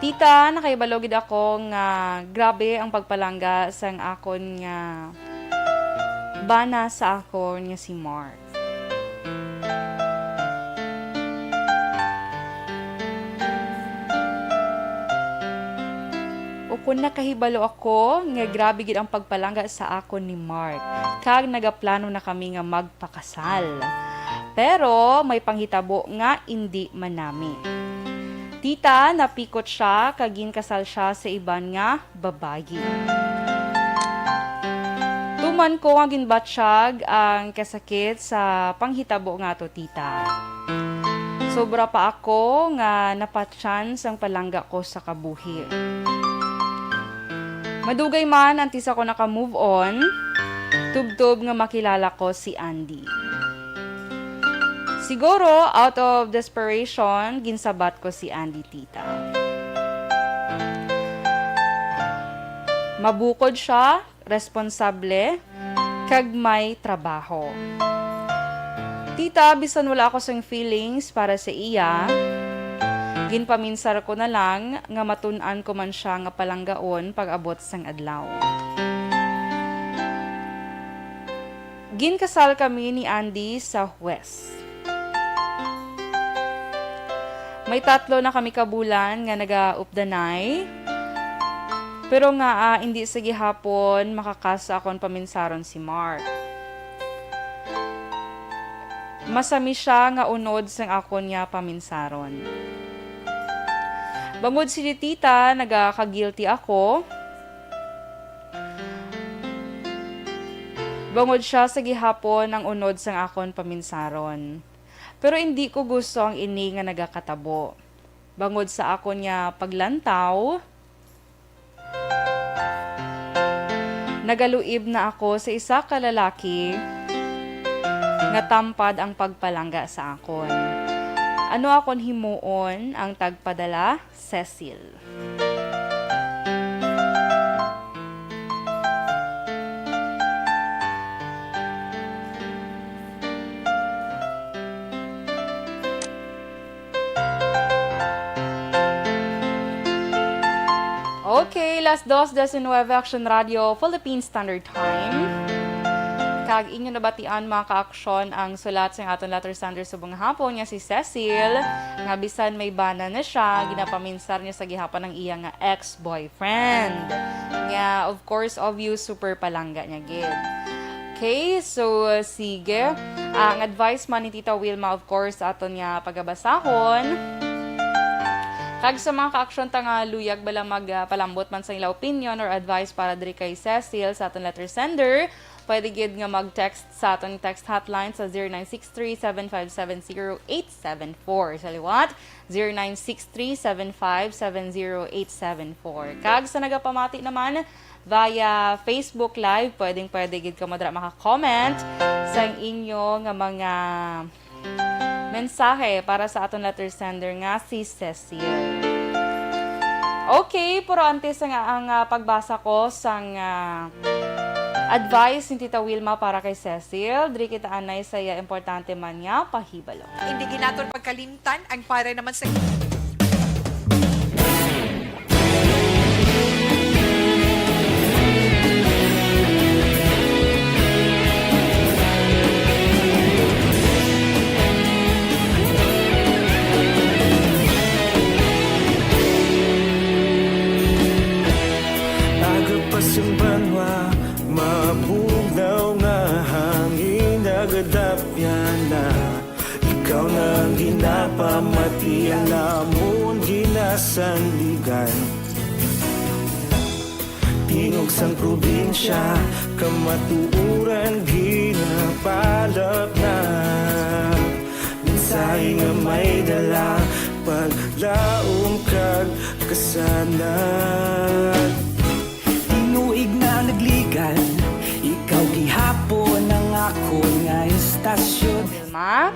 Tita, nakahibalo gid ako nga grabe ang pagpalangga sang akon nga bana sa akon nga si Mark. Ukon nakahibalo ako nga grabe gid ang pagpalangga sa akon ni Mark, kag nagaplano na kami nga magpakasal. Pero may panghitabo nga indi man nami. Tita, napikot sia kag ginkasal sia sa iban nga babayi. Tuman ko nga ginbatyag ang kasakit sa panghitabo nga to, Tita. Sobra pa ako nga napatyan sang palangga ko sa kabuhi. Madugay man antes ako naka-move on, tubtob nga makilala ko si Andy. Siguro, out of desperation, ginsabat ko si Andy, Tita. Mabukod siya, responsable, kag may trabaho. Tita, bisan wala ako sing feelings para sa iya, ginpaminsar ko na lang nga matun-an ko man siya nga palanggaon pag-abot sang adlaw. Ginkasal kami ni Andy sa Huwes. May tatlo na kami ka bulan nga nagaupdanay, pero nga, ah, indi sa gihapon makakas sa akon paminsaron si Mark. Masami siya nga unod sang akon nga paminsaron. Bangod si Tita, nagaka-guilty ako. Bangod siya sa gihapon ang unod sang akon paminsaron. Pero indi ko gusto ang ini nga nagakatabo. Bangod sa akon nga paglantaw, nagaluib na ako sa isa ka lalaki nga tampad ang pagpalangga sa akon. Ano akon himuon ang tagpadala? Cecil. Okay, las dos diecinueve, Action Radio, Philippine Standard Time. Kag inyo nabatian, mga ka-aksyon, ang sulat sang aton letter sender subong hapon nga si Cecil, nga bisan may bana na siya, ginapaminsar niya sa gihapon ang iya nga ex-boyfriend. Nga, of course, obvious, super palangga niya gid. Okay, so, sige. Ang advice man ni Tita Wilma, of course, sa aton nga pagabasahon. Kag sa mga ka-aksyon ta nga luyag bala mag, ah, palambot man sa ila opinion or advice para diri kay Cecil sa aton letter sender, pwede gid nga mag-text sa aton text hotline sa zero nine six three seven five seven zero eight seven four. Sa liwat, zero nine six three seven five seven zero eight seven four. Kag sa nagapamati naman via Facebook Live, pwedeng-pwede gid kamo dira maka-comment sa inyo nga mga mensahe para sa aton letter sender nga si Cecil. Okay, pero antes nga ang, ah, pagbasa ko sang, ah, advice ni Tita Wilma para kay Cecil, diri kita anay sa iya importante man nga pahibalo. Indi gid naton pagkalimtan ang para naman sa Aga pa sa banwa, mabugnaw nga hangin, nagadapyan na. Ikaw na ang ginapamati, ang amon ginasandigan. Tingog sang probinsya, kamatuoran ginapalapnap. Mensahe nga may dala, paglaom kag kasanag. Tinuig na nagligan, ikaw gihapon ang akon nga estasyon. Vilma,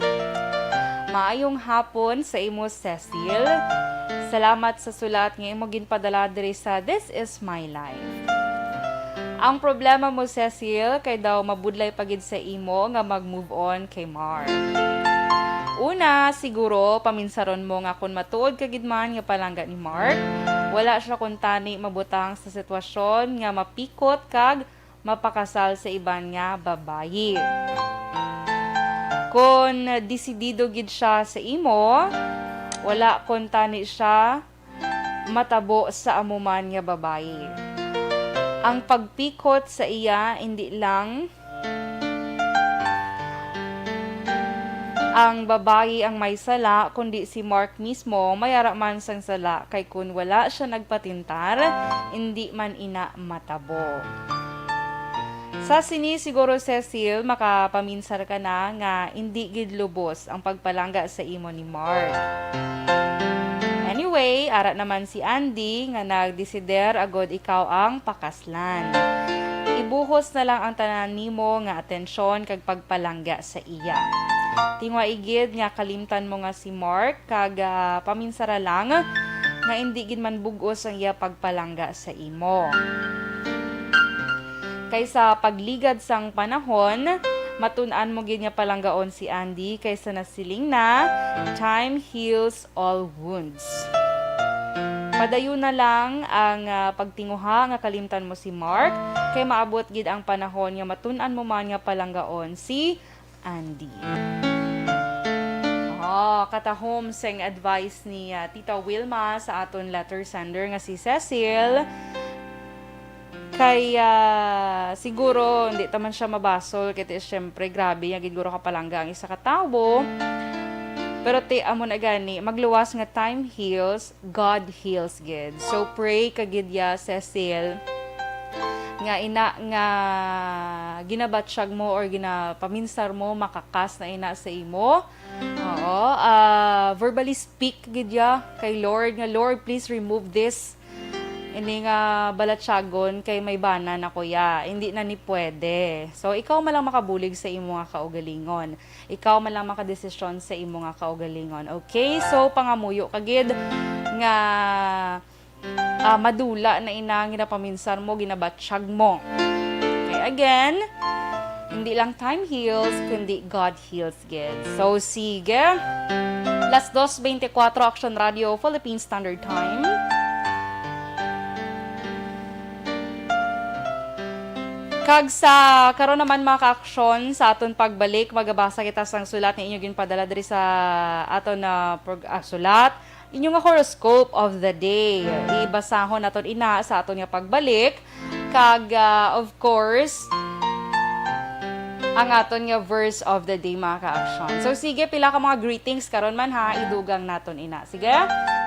maayong hapon sa imo, Cecil. Salamat sa sulat nga imo ginpadala diri sa This Is My Life. Ang problema mo, Cecil, kay daw mabudlay pa gid sa imo nga mag-move on kay Mark. Una, siguro, paminsaron mo nga kon matuod ka gid man nga palangga ni Mark, wala siya kuntani mabutang sa sitwasyon nga mapikot kag mapakasal sa iban nga babayi. Kon desidido gid siya sa imo, wala kuntani siya matabo sa amo man nga babayi. Ang pagpikot sa iya, indi lang ang babayi ang may sala, kundi si Mark mismo may ara man sang sala, kay kun wala siya nagpatintar, indi man ina matabo. Sa sini, siguro, Cecil, makapaminsar ka na nga indi gid lubos ang pagpalangga sa imo ni Mark. Anyway, ara naman si Andy nga nagdesider agod ikaw ang pakaslan. Ibuhos na lang ang tanan nimo nga atensyon kag pagpalangga sa iya. Tinguha gid nga kalimtan mo nga si Mark kag, ah, paminsara lang nga indi gid man bug-os ang iya pagpalangga sa imo. Kay sa pagligad sang panahon, matun-an mo gid nga palanggaon si Andy, kay sa nasiling na, "Time heals all wounds." Padayon na lang ang, ah, pagtinguha nga kalimtan mo si Mark, kay maabot gid ang panahon nga matun-an mo man nga palanggaon si Andy. Oh, katahom sang advice ni, ah, Tita Wilma sa aton letter sender nga si Cecil. Kay, ah, siguro, hindi ta man siya mabasol, kay ti, syempre, grabe nga gid guro kapalangga ang isa ka tawo. Pero ti, amo na gani, magluwas nga time heals, God heals gid. So, pray ka gid ya, Cecil, nga ina nga ginabatyag mo or ginapaminsar mo, makakas na ina sa imo. Oo, ah, verbally speak gid ya kay Lord nga, "Lord, please remove this. Ini nga balatyagon kay may bana na ko ya. Hindi na ni pwede." So, ikaw man lang makabulig sa imo nga kaugalingon. Ikaw man lang makadesisyon sa imo nga kaugalingon. Okay? So, pangamuyo ka gid nga, ah, madula na ina nga ginapaminsar mo, ginabatyag mo. Okay, again, hindi lang time heals, kundi God heals gid. So, sige. Las dos beintikwatro, Action Radio, Philippine Standard Time. Kag sa karon naman, mga ka-aksyon, sa aton pagbalik, magabasa kita sang sulat nga inyo ginpadala diri sa aton na prog-, ah, sulat, inyo nga horoscope of the day. Ibasahon naton ina sa aton nga pagbalik. Kag, ah, of course, ang aton nga verse of the day, mga ka-action. So, sige, pila ka mga greetings karon man, ha, idugang naton ina. Sige?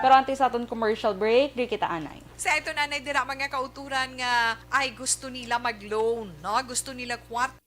Pero antes sa aton commercial break, di kita anay. Sa ito nanay dira mga kauturan nga ay gusto nila mag-loan, no? Gusto nila kwarta.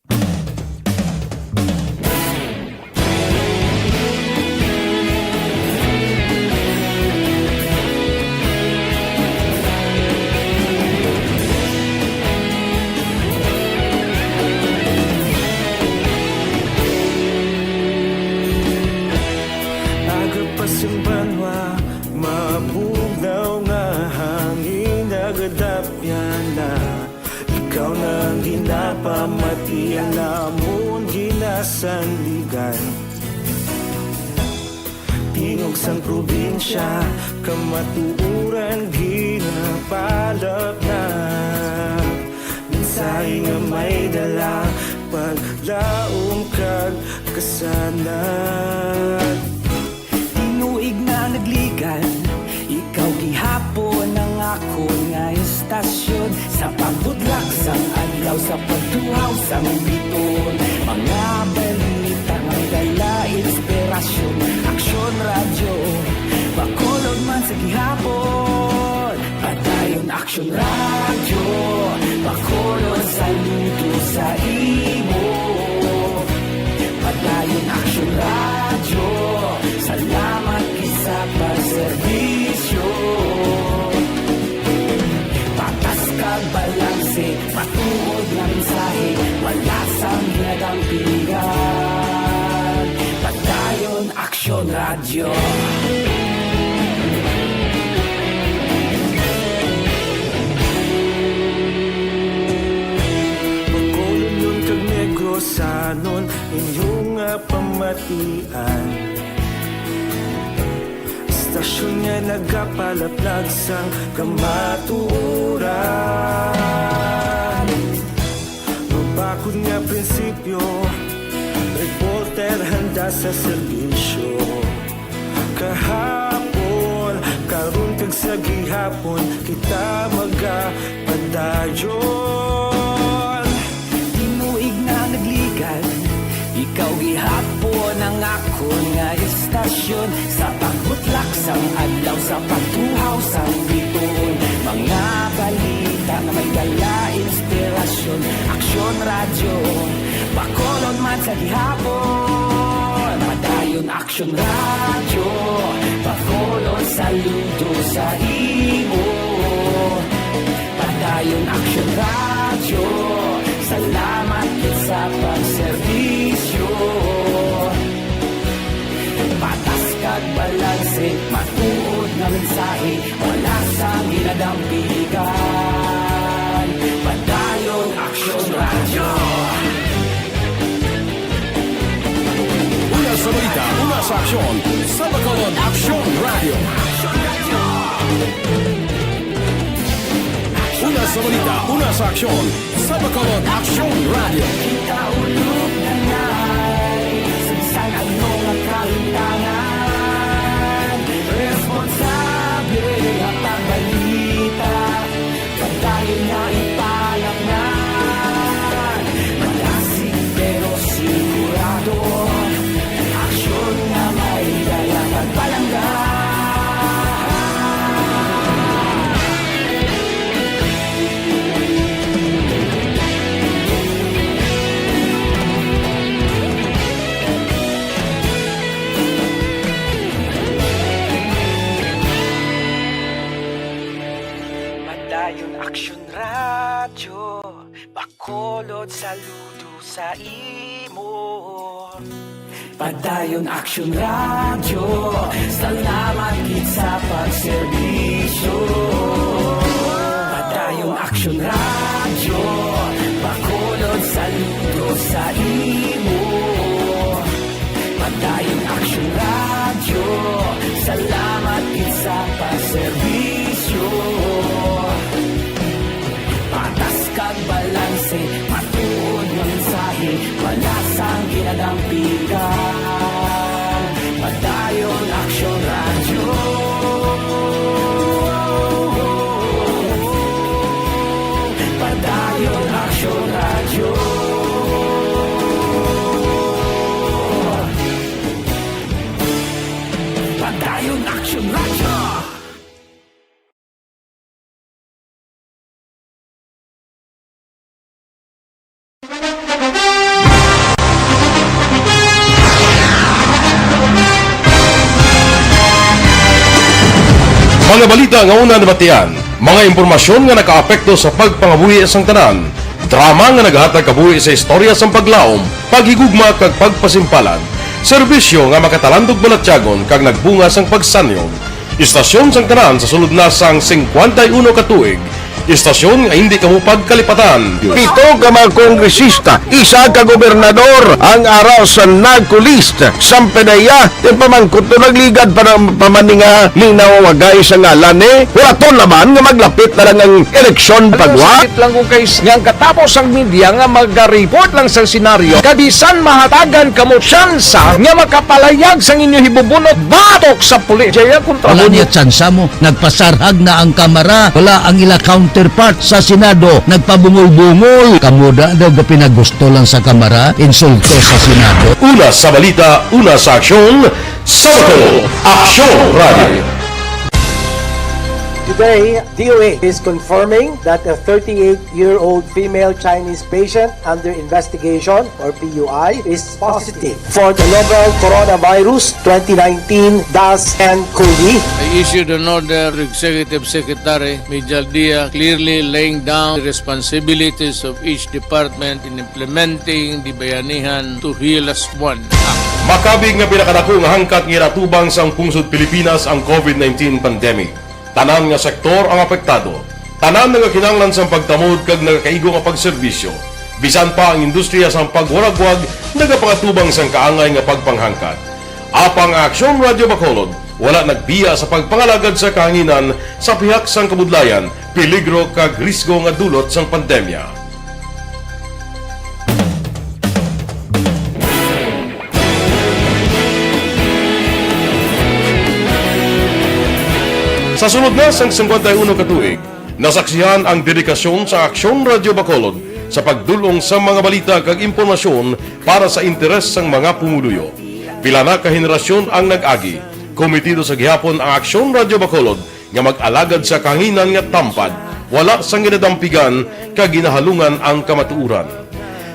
Aga pa sing banwa, mabugnaw nga hangin, nagadapyan na. Ikaw na ang ginapamati, ang amon ginasandigan. Tingog sang probinsya, kamatuoran ginapalapnap. Mensahe nga may dala, paglaom kag kasanag. Tinuig na nagligad, ikaw gihapon ang akon nga istasyon. Sa pagbudlak sang adlaw, sa pagtuhaw sang biton, mga balita nga may dala inspirasyon. Aksyon Radyo, Bacolod man sa gihapon. Padayon Aksyon Radyo, Bacolod, saludo sa imo. Padayon Aksyon Radyo, salamat gid sa pagserbisyo. Patas kag balanse, matuod nga mensahe, wala sang ginadampigan. Padayon Aksyon Radyo. Bacolodnon kag Negrosanon, inyo nga pamatian. Istasyon nga nagapalaplag sang kamatuoran. Mabakod nga prinsipyo, reporter handa sa serbisyo. Kahapon, karon, kag sa gihapon, kita magapadayon. Tinuig na nagligad, ikaw gihapon ang akon nga istasyon. Sa pagbutlak sang adlaw, sa pagtuhaw sang bituon, mga balita nga may dala inspirasyon. Aksyon Radyo, Bacolod man sa gihapon. Padayon Aksyon Radyo, Bacolod, saludo sa imo. Padayon Aksyon Radyo, salamat gid sa pagserbisyo. Patas kag balanse, matuod nga mensahe, wala sang ginadampigan. Padayon Aksyon Sa aksyon, sa Bacolod Aksyon Radio. Una sa balita, una sa aksyon, sa Bacolod Aksyon Radio. Kita ulog na nai, sa bisan ano nga kahimtangan, responsable nga pagbalita. Padayon nga ipalapnan, malasig pero sigurado, aksyon nga may dala pagpalangga. Padayon Aksyon Radyo, Bacolod, saludo sa imo. Padayon Aksyon Radyo, salamat gid sa pagserbisyo. Padayon Aksyon Radyo, Bacolod, saludo sa imo. Padayon Aksyon Radyo, salamat gid sa pagserbisyo. Patas kag balanse, matuod nga mensahe, wala sang ginadampigan. Padayon Aksyon Radyo. Padayon Aksyon Radyo. Padayon Aksyon Radyo. Mga balita nga una nabatian, mga impormasyon nga nakaapekto sa pagpangabuhi sang tanan, drama nga nagahatag kabuhi sa istorya sang paglaom, paghigugma kag pagpasimpalan, serbisyo nga makatalandog balatyagon kag nagbunga sang pagsanyog. Istasyon sang tanan sa sulod na sang singkwenta y uno ka tuig. Istasyon nga indi kamo pagkalipatan. Pito ka mga kongresista, isa ka gobernador ang ara sa NAGCO list. Sang PDEA, ti pamangkot to nagligad pa na, pa man ni nga linawagay sa ngalan ni. Wala to laban nga maglapit na lang ang eleksyon pagwa. Sakit lang kung kay nga ang katapos ang media nga maga-report lang sa senaryo, kabisan mahatagan kamo tsansa nga makapalayag sang inyo hibubunot batok sa pulis. Jaya kontra Wala mo. Niya tsansa mo. Nagpasarhag na ang Kamara. Wala ang ila counterpart sa Senado. Nagpabungol-bungol. Kamo da daw gapinagusto lang sa Kamara. Insulto sa Senado. Una sa balita, una sa aksyon, sa Bacolod Aksyon Radio. Today, D O H is confirming that a thirty-eight-year-old female Chinese patient under investigation, or P U I, is positive for the novel coronavirus twenty nineteen dash N COVID. I issued an order to Executive Secretary Mijal Dia, clearly laying down the responsibilities of each department in implementing the Bayanihan to Heal Us One Act. Makabig nga pinakadako nga hangkat nga ginatubang sang pungsod Pilipinas ang COVID nineteen pandemic. Tanan nga sektor ang apektado. Tanan nagakinahanglan sang pagtamod kag nagakaigo nga pagserbisyo. Bisan pa ang industriya sang pagwaragwag nagapangatubang sang kaangay nga pagpanghangkat. Apang ang Aksyon Radio Bacolod wala nagbiya sa pagpangalagad sa kahanginan sa pihak sang kabudlayan, peligro kag risgo nga dulot sang pandemya. Sa sulod na sang singkwenta y uno ka tuig, nasaksihan ang dedikasyon sa Aksyon Radio Bacolod sa pagdul-ong sa mga balita kag impormasyon para sa interes sang mga pumuluyo. Pila na ka henerasyon ang nag-agi. Komitido sa gihapon ang Aksyon Radio Bacolod nga mag-alagad sa kahanginan nga tampad, wala sang ginadampigan kag ginahalungan ang kamatuoran.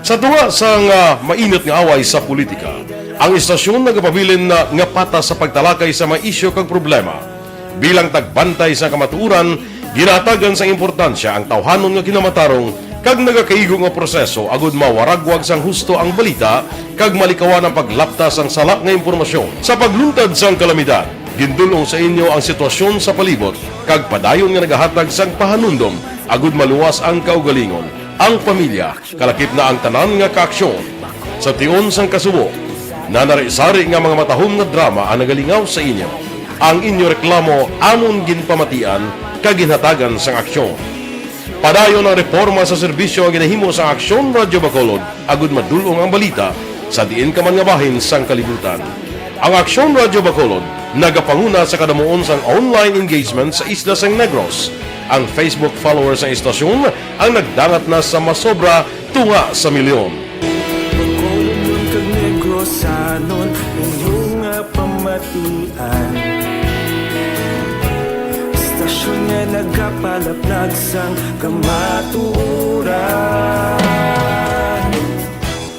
Sa tunga sang, ah, mainit nga away sa politika, ang istasyon nagapabilin na nga patas sa pagtalakay sa mga isyu kag problema. Bilang tagbantay sa kamatuoran, ginahatagan sang importansya ang tawhanon nga kinamatarong kag nagakaigo nga proseso agud mawaragwag sang husto ang balita kag malikawan ang paglapta sang sala nga impormasyon. Sa pagluntad sang kalamidad, gindul-ong sa inyo ang sitwasyon sa palibot kag padayon nga nagahatag sang pahanumdom agud maluwas ang kaugalingon, ang pamilya, kalakip na ang tanan nga kaaksyon. Sa tion sang kasubo, Nanari-sari nga mga matahom nga drama ang nagalingaw sa inyo. Ang inyo reklamo amon ginpamatian kag ginhatagan sang aksyon. Padayon ang reporma sa serbisyo nga ginahimo sang Aksyon Radyo Bacolod agud madul-ong ang balita sa diin ka man nga bahin sang kalibutan. Ang Aksyon Radyo Bacolod nagapanguna sa kadamuon sang online engagement sa isla sang Negros. Ang Facebook followers sang istasyon ang nagdangat na sa masobra tunga sa milyon. Bacolod kag Negrosanon, inyo nga pamatian. Istasyon nga nagapalaplag sang kamatuoran.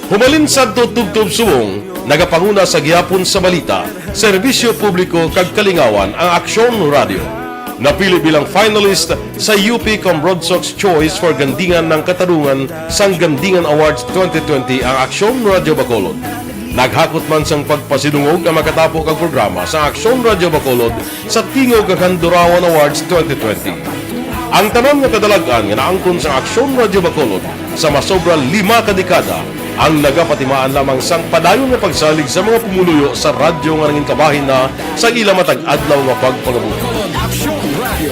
Humalin sadto tubtob subong, nagapanguna sa gihapon sa balita, serbisyo publiko kag kalingawan ang Aksyon Radyo. Napili bilang finalist sa U P Cambronsox Choice for Gandingan ng Katarungan sang Gandingan Awards twenty twenty ang Aksyon Radyo Bacolod. Naghakot man sang pagpasidungog ang makatapo kag programa sa Aksyon Radyo Bacolod sa Tingog kag Handurawan Awards twenty twenty. Ang tanan nga kadalag-an nga naangkon sa Aksyon Radyo Bacolod sa masobra lima ka dekada ang nagapatimaan lamang sang padayon nga pagsalig sa mga pumuluyo sa radyo nga nangin kabahin na sa ila matag adlaw nga pagpangabuhi. Aksyon Radio.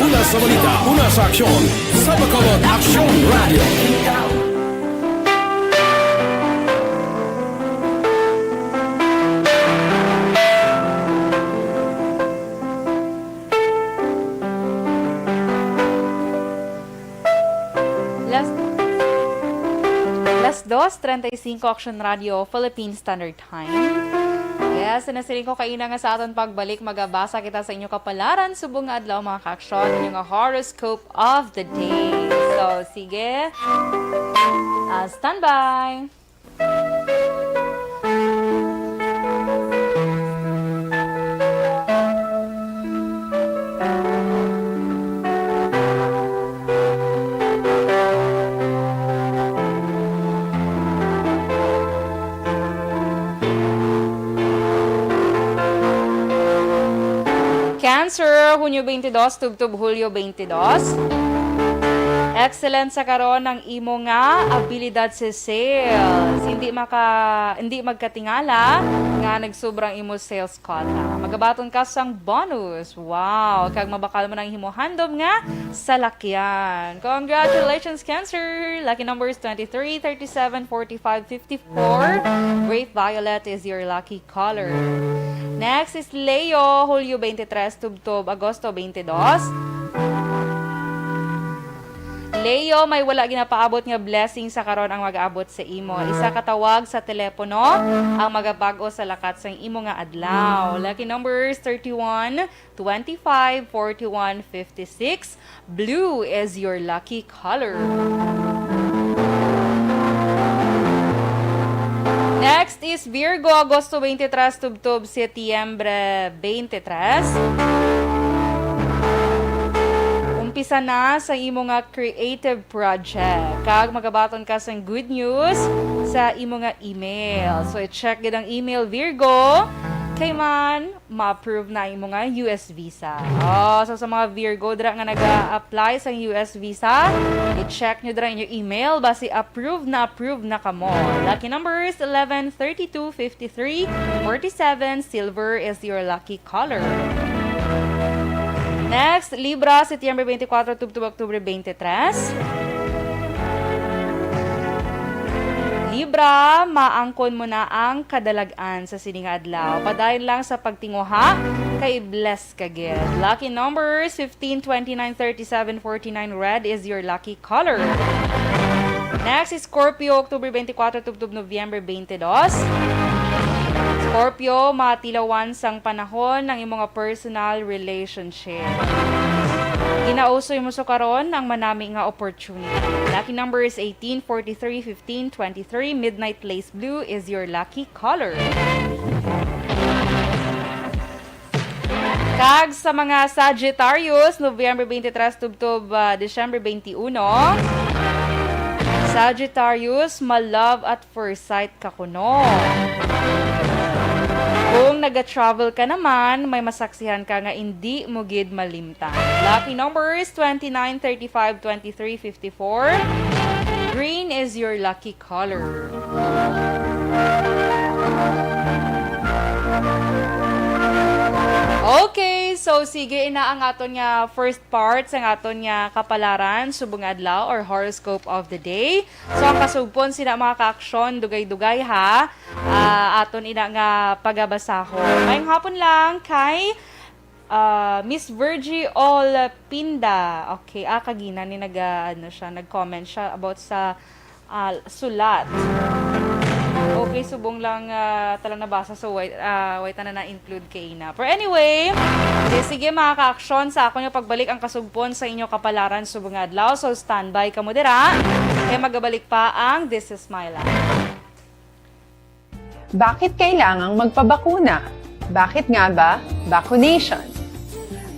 Una sa balita, una sa aksyon, sa Bacolod Aksyon Radio. Las, las dos treinta y cinco, Action Radio, Philippine Standard Time. Yes, nasiling ko kaina nga sa aton pagbalik, magabasa kita sa inyo kapalaran subong nga adlaw, mga ka-aksyon, inyo nga horoscope of the day. So, sige. Ah, standby. Cancer, Hunyo twenty-two tubtob Hulyo twenty-two. Excellent sa karon ang imo nga abilidad sa sales. Hindi maka, hindi magkatingala nga nagsobra ang imo sales quota. Magabaton ka sang bonus. Wow! Kag mabakal man ang imo handom nga salakyan. Congratulations, Cancer! Lucky numbers twenty-three, thirty-seven, forty-five, fifty-four. Grape violet is your lucky color. Next is Leo, Hulyo twenty-three tubtob Agosto twenty-two. Leo, may wala ginapaabot nga blessing sa karon ang mag-abot sa imo. Isa ka tawag sa telepono ang magabag-o sa lakat sang imo nga adlaw. Lucky numbers thirty-one, twenty-five, forty-one, fifty-six. Blue is your lucky color. Next is Virgo, Agosto twenty-three tubtob Setyembre twenty-three. Umpisa na sa imo nga creative project, kag magabaton ka sang good news sa imo nga email. So, i-check gid ang email, Virgo, kay man ma-approve na imo nga U S visa. Oh, so sa mga Virgo dira nga naga-apply sang U S visa, i-check nyo dira inyo email, basi approve na approve na kamo. Lucky numbers eleven, thirty-two, fifty-three, forty-seven. Silver is your lucky color. Next, Libra, Setyembre twenty-four tubtob Oktubre twenty-three. Libra, maangkon mo na ang kadalag-an sa sini nga adlaw. Padayon lang sa pagtinguha, kay blessed ka gid. Lucky numbers fifteen, twenty-nine, thirty-seven, forty-nine. Red is your lucky color. Next is Scorpio, October twenty-four tubtob November twenty-two. Scorpio, matilawan sang panahon ang imo nga personal relationship. Ginausoy mo sa karon ang manami nga opportunity. Lucky number is eighteen, forty-three, fifteen, twenty-three. Midnight Lace Blue is your lucky color. Kag sa mga Sagittarius, November twenty-three tubtob, ah, December twenty-one. Sagittarius, ma-love at first sight ka kuno. Kung naga-travel ka naman, may masaksihan ka nga indi mo gid malimtan. Lucky numbers twenty-nine, thirty-five, twenty-three, fifty-four. Green is your lucky color. Okay, so sige ina ang aton nga first part sa aton nga kapalaran subong nga adlaw or horoscope of the day. So ang kasugpon sina mga kaaksyon, dugay-dugay ha. Ah, aton ina nga pagabasahon. Mayong hapon lang kay ah, Miss Virgie Olpinda. Okay, ah, kagina ni nag, ah, ano siya, nag-comment siya about sa ah, sulat. Okay, subong lang ah, talang nabasa, so wait, ah, wait na na-include kay ina. Pero anyway, di, sige mga kaaksyon, sa akon nga pagbalik ang kasugpon sa inyo kapalaran subong nga adlaw. So standby kamo dira. Kay magabalik pa ang This is My Life. Bakit kailangang magpabakuna? Bakit nga ba vaccination?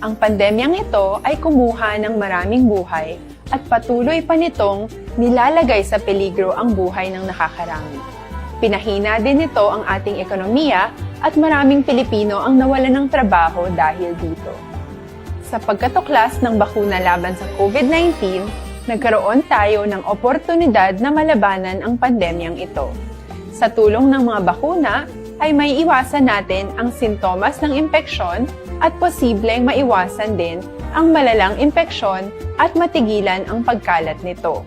Ang pandemyang ito ay kumuha ng maraming buhay at patuloy pa nitong nilalagay sa peligro ang buhay ng nakakarami. Pinahina din nito ang ating ekonomiya at maraming Pilipino ang nawalan ng trabaho dahil dito. Sa pagkatuklas ng bakuna laban sa COVID nineteen, nagkaroon tayo ng oportunidad na malabanan ang pandemyang ito. Sa tulong ng mga bakuna, ay maiiwasan natin ang sintomas ng impeksyon at posibleng maiwasan din ang malalang impeksyon at matigilan ang pagkalat nito.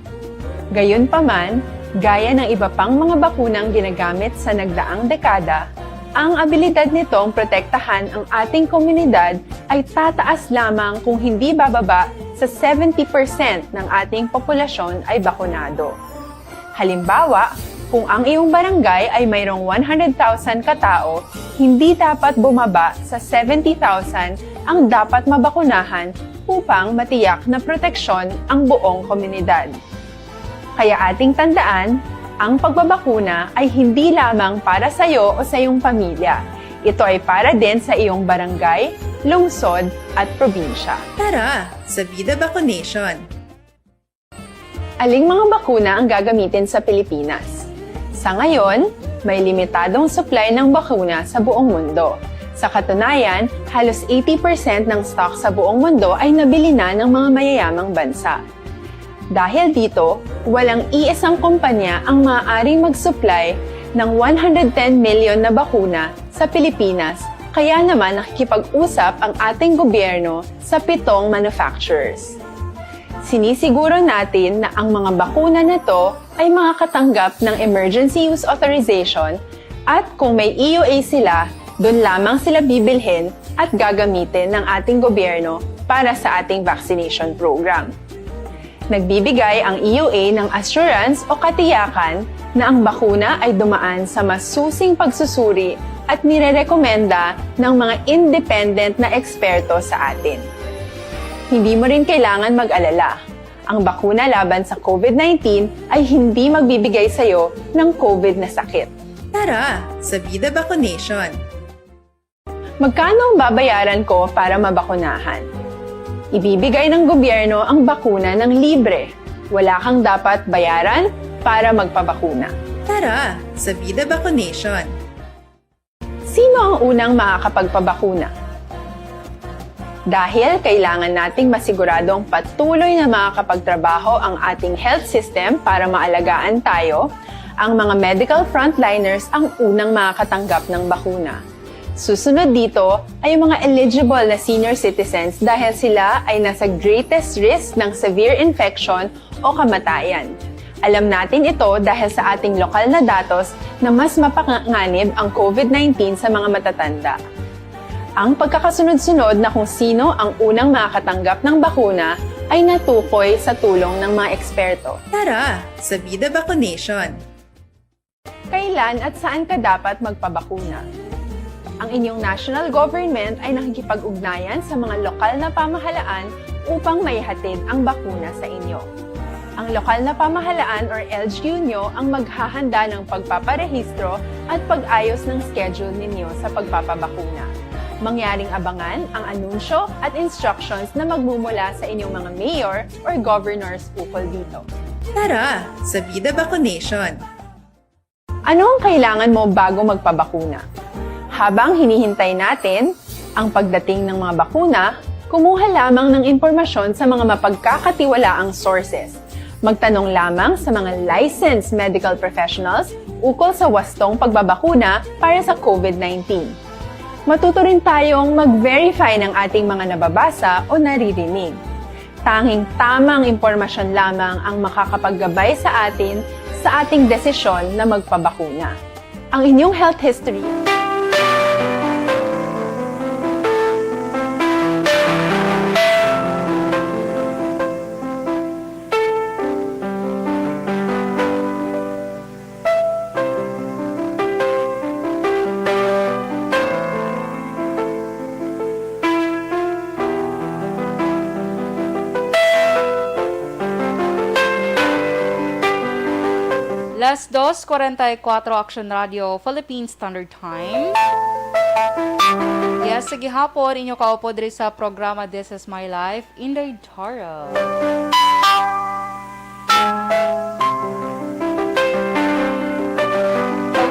Gayunpaman, gaya ng iba pang mga bakunang ginagamit sa nagdaang dekada, ang abilidad nitong protektahan ang ating komunidad ay tataas lamang kung hindi bababa sa seventy percent ng ating populasyon ay bakunado. Halimbawa, kung ang iyong barangay ay mayroong one hundred thousand katao, hindi dapat bumaba sa seventy thousand ang dapat mabakunahan upang matiyak na proteksyon ang buong komunidad. Kaya ating tandaan, ang pagbabakuna ay hindi lamang para sa iyo o sa iyong pamilya. Ito ay para din sa iyong barangay, lungsod, at probinsya. Tara, sa Vida Vaccination! Aling mga bakuna ang gagamitin sa Pilipinas? Sa ngayon, may limitadong supply ng bakuna sa buong mundo. Sa katunayan, halos eighty percent ng stock sa buong mundo ay nabili na ng mga mayayamang bansa. Dahil dito, walang iisang kumpanya ang maaaring mag-supply ng one hundred ten million na bakuna sa Pilipinas, kaya naman nakikipag-usap ang ating gobyerno sa pitong manufacturers. Sinisiguro natin na ang mga bakuna na to ay makakatanggap ng emergency use authorization at kung may E U A sila, doon lamang sila bibilhin at gagamitin ng ating gobyerno para sa ating vaccination program. Nagbibigay ang E U A ng assurance o katiyakan na ang bakuna ay dumaan sa masusing pagsusuri at nirerekomenda ng mga independent na eksperto sa atin. Hindi mo rin kailangan mag-alala. Ang bakuna laban sa COVID nineteen ay hindi magbibigay sa iyo ng COVID na sakit. Tara, sa Vida Vaccination! Magkano ang babayaran ko para mabakunahan? Ibibigay ng gobyerno ang bakuna ng libre. Wala kang dapat bayaran para magpabakuna. Tara, sa Vida Vaccination! Sino ang unang makakapagpabakuna? Dahil kailangan nating masiguradong patuloy na makakapagtrabaho ang ating health system para maalagaan tayo, ang mga medical frontliners ang unang makakatanggap ng bakuna. Susunod dito ay ang mga eligible na senior citizens dahil sila ay nasa greatest risk ng severe infection o kamatayan. Alam natin ito dahil sa ating lokal na datos na mas mapanganib ang COVID nineteen sa mga matatanda. Ang pagkakasunod-sunod na kung sino ang unang makakatanggap ng bakuna ay natukoy sa tulong ng mga eksperto. Tara, sa Vida Vaccination! Kailan at saan ka dapat magpabakuna? Ang inyong national government ay nakikipag-ugnayan sa mga lokal na pamahalaan upang maihatid ang bakuna sa inyo. Ang lokal na pamahalaan or L G U nyo ang maghahanda ng pagpaparehistro at pag-ayos ng schedule ninyo sa pagpapabakuna. Mangyaring abangan ang anunsyo at instructions na magmumula sa inyong mga mayor or governors ukol dito. Tara, sa Vida Vaccination! Ano ang kailangan mo bago magpabakuna? Habang hinihintay natin ang pagdating ng mga bakuna, kumuha lamang ng impormasyon sa mga mapagkakatiwalaang sources. Magtanong lamang sa mga licensed medical professionals ukol sa wastong pagbabakuna para sa COVID nineteen. Matuto rin tayong mag-verify ng ating mga nababasa o naririnig. Tanging tamang impormasyon lamang ang makakapaggabay sa atin sa ating desisyon na magpabakuna. Ang inyong health history. Las dos cuarenta y cuatro, Action Radio, Philippine Standard Time. Yes, sa gihapon, inyo kaupo diri sa programa This Is My Life, Inday Tara.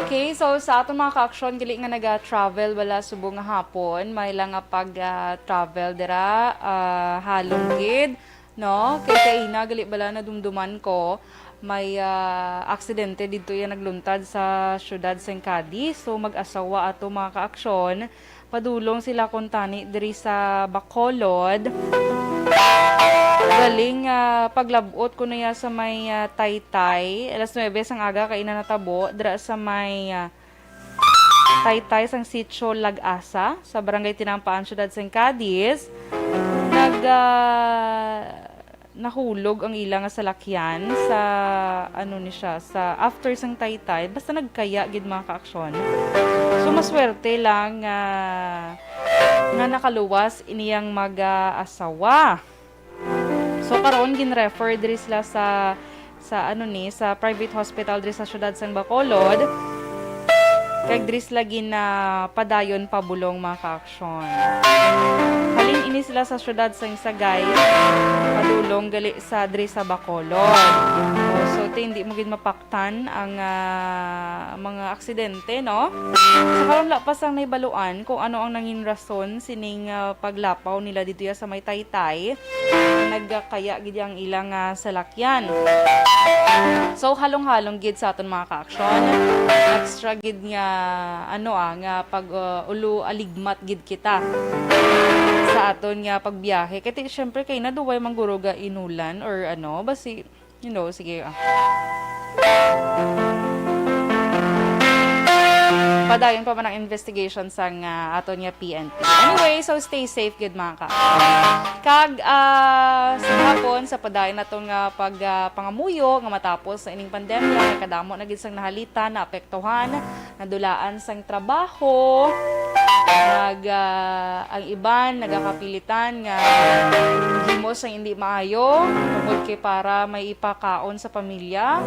Okay, so sa aton mga ka-aksyon, gali nga naga-travel bala subong nga hapon, may lang nga pag-travel dira, ah, halong gid, no? Kay kaina gali bala nadumduman ko, may, ah, aksidente didto iya nagluntad sa siyudad sang Cadiz. So, mag-asawa ato mga ka-aksyon, padulong sila kuntani diri sa Bacolod. Galing, ah, paglab-ot kuno iya sa may, ah, Taytay. Alas nuebe sang aga kaina natabo dira sa may, ah, Taytay sang Sitio Lag-asa sa Barangay Tinampaan, siyudad sang Cadiz. Nag, ah, nahulog ang ila nga salakyan sa, ano ni siya, sa after sang Taytay. Basta nagkaya gid mga ka-aksyon. So, maswerte lang nga, nga nakaluwas iniyang mag-asawa. So, karon gin-refer diri sila sa, sa, ano ni, sa private hospital diri sa siyudad sang Bacolod. Kag diri sila gin, ah, padayon pabulong, mga ka-aksyon. Halin ini sila sa siyudad sang Sagay, padulong gali sa diri sa Bacolod. Oh, so, ti hindi mo gid mapaktan ang, ah, mga aksidente, no? Sa karon, wala pa sang nahibaluan kung ano ang nangin rason sining, ah, paglapaw nila dito ya sa may Taytay. Nagkaya gid ang ilang, ah, salakyan. So, halong-halong gid sa aton mga ka-aksyon. Extra gid nga, ano, ah, nga pag, ah, ulo aligmat gid kita sa aton nga pagbiyahe. Kay ti-, syempre, kay naduway man guro ga inulan or ano, basi, you know, sige, ah. Padayon pa man ang investigation sang, ah, aton nga P N P. Anyway, so stay safe gid, mga ka. Kag, ah, sa hapon, sa padayon nato nga pag, ah, pangamuyo nga matapos sa ining pandemya, kay kadamo na gid sang nahalitan, naapektuhan, nadulaan sang trabaho, nag, ah, ang iban nagakapilitan nga himo sang hindi maayo tungod kay para may ipakaon sa pamilya.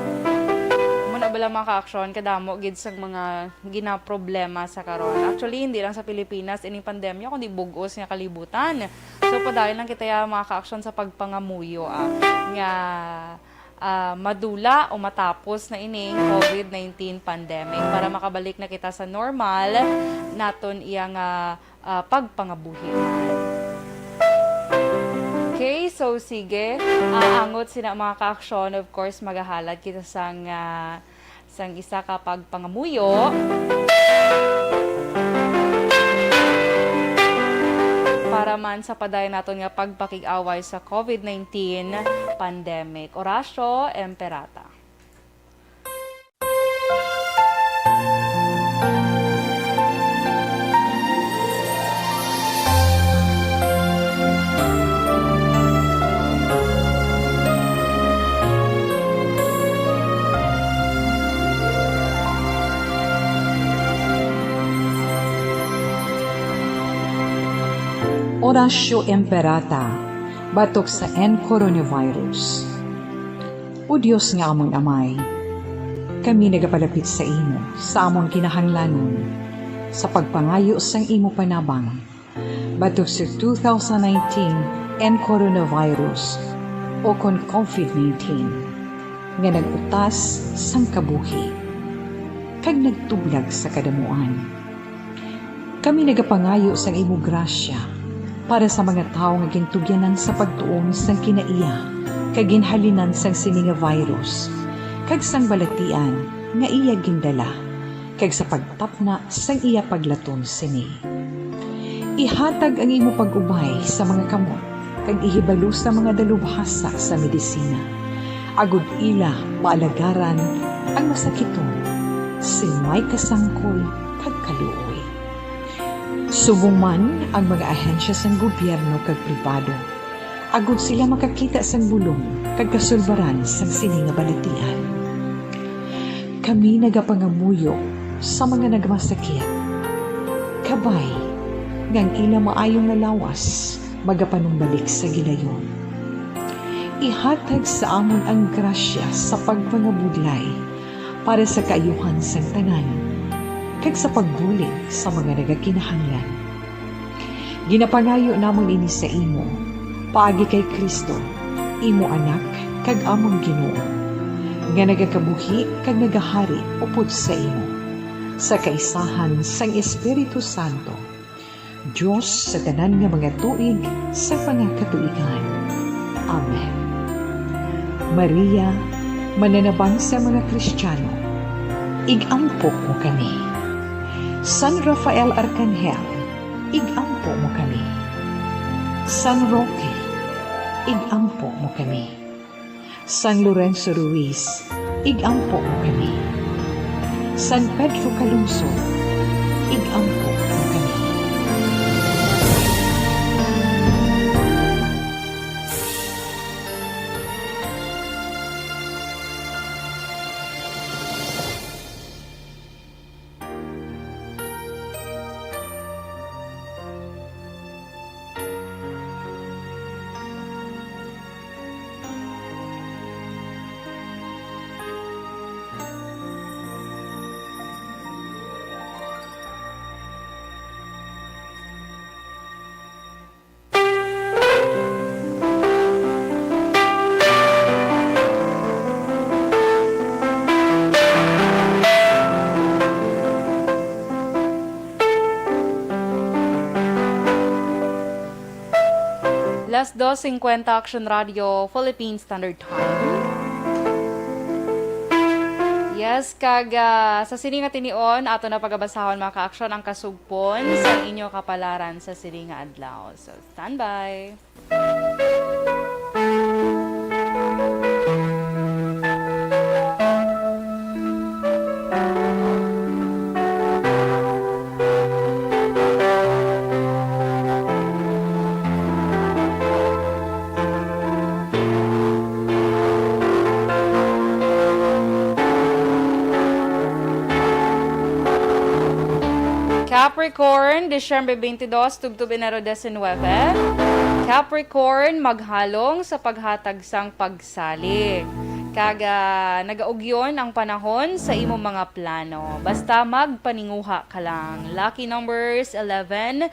Mo na bala, mga ka-aksyon, kadamo gid sang mga ginaproblema sa karon. Actually, hindi lang sa Pilipinas ining pandemya, kundi bug-os nga kalibutan. So, padayon lang kita ya, mga ka-aksyon, sa pagpangamuyo, ah, nga, ah, madula o matapos na ining COVID nineteen pandemic para makabalik na kita sa normal naton iya nga, ah, pagpangabuhi. Okay, so sige, ah, angot sina mga ka-aksyon, of course, magahalad kita sang, ah, sang isa ka pagpangamuyo. Para man sa padayon naton nga pagpakig-away sa COVID nineteen pandemic. Horacio Emperata. Horacio Emperata, batok sa N coronavirus. O Dios nga amon Amay, kami nagapalapit sa imo sa amon kinahanglanon sa pagpangayo sang imo panabang batok sa two thousand nineteen N coronavirus, o kon COVID nineteen, nga nag-utas sang kabuhi kag nagtublag sa kadamuan. Kami nagapangayo sang imo grasya Para sa mga tawo nga gintugyanan sa pagtuon sang kinaiya kag ginhalinan sang sini nga virus, kag sang balatian nga iya gindala, kag sa pagtapna sang iya paglaton sini. Ihatag ang imo pag-ubay sa mga kamot, kag ihibalo sa mga dalubhasa sa medisina, agod ila maalagaran ang masakiton sing may kasangkol kag kaluoy. Subong man ang mga ahensya sang gobyerno kag pribado, agod sila makakita sang bulong kag kasulbaran sang sini nga balatian. Kami nagapangamuyo sa mga nagmasakit, kabay nga ang ila maayo nga lawas magapanumbalik sa gilayon. Ihatag sa amon ang grasya sa pagpangabudlay para sa kaayuhan sang tanan, kag sa pagbulig sa mga nagakinahanglan. Ginapangayo namon ini sa imo, paagi kay Cristo, imo Anak kag amon Ginoo, nga nagakabuhi kag nagahari upod sa imo, sa kaisahan sang Espiritu Santo, Dios sa tanan nga mga tuig sa mga katuigan. Amen. Maria, mananabang sa mga Kristiyano, ig-ampo mo kami. San Rafael Arkanghel, ig-ampo mo kami. San Roque, ig-ampo mo kami. San Lorenzo Ruiz, ig-ampo mo kami. San Pedro Calungsod, ig-ampo mo kami. Las dos cincuenta, Action Radio, Philippine Standard Time. Yes, kag, ah, sa sini nga tinion, ato na pagabasahon, mga ka-action, ang kasugpon sa inyo kapalaran sa sini nga adlaw. So, standby. Capricorn, Disyembre twenty-two, tubtob Enero diecinuebe. Capricorn, maghalong sa paghatag sang pagsalig. Kag, ah, nagaugyon ang panahon sa imong mga plano. Basta magpaninguha ka lang. Lucky numbers, eleven,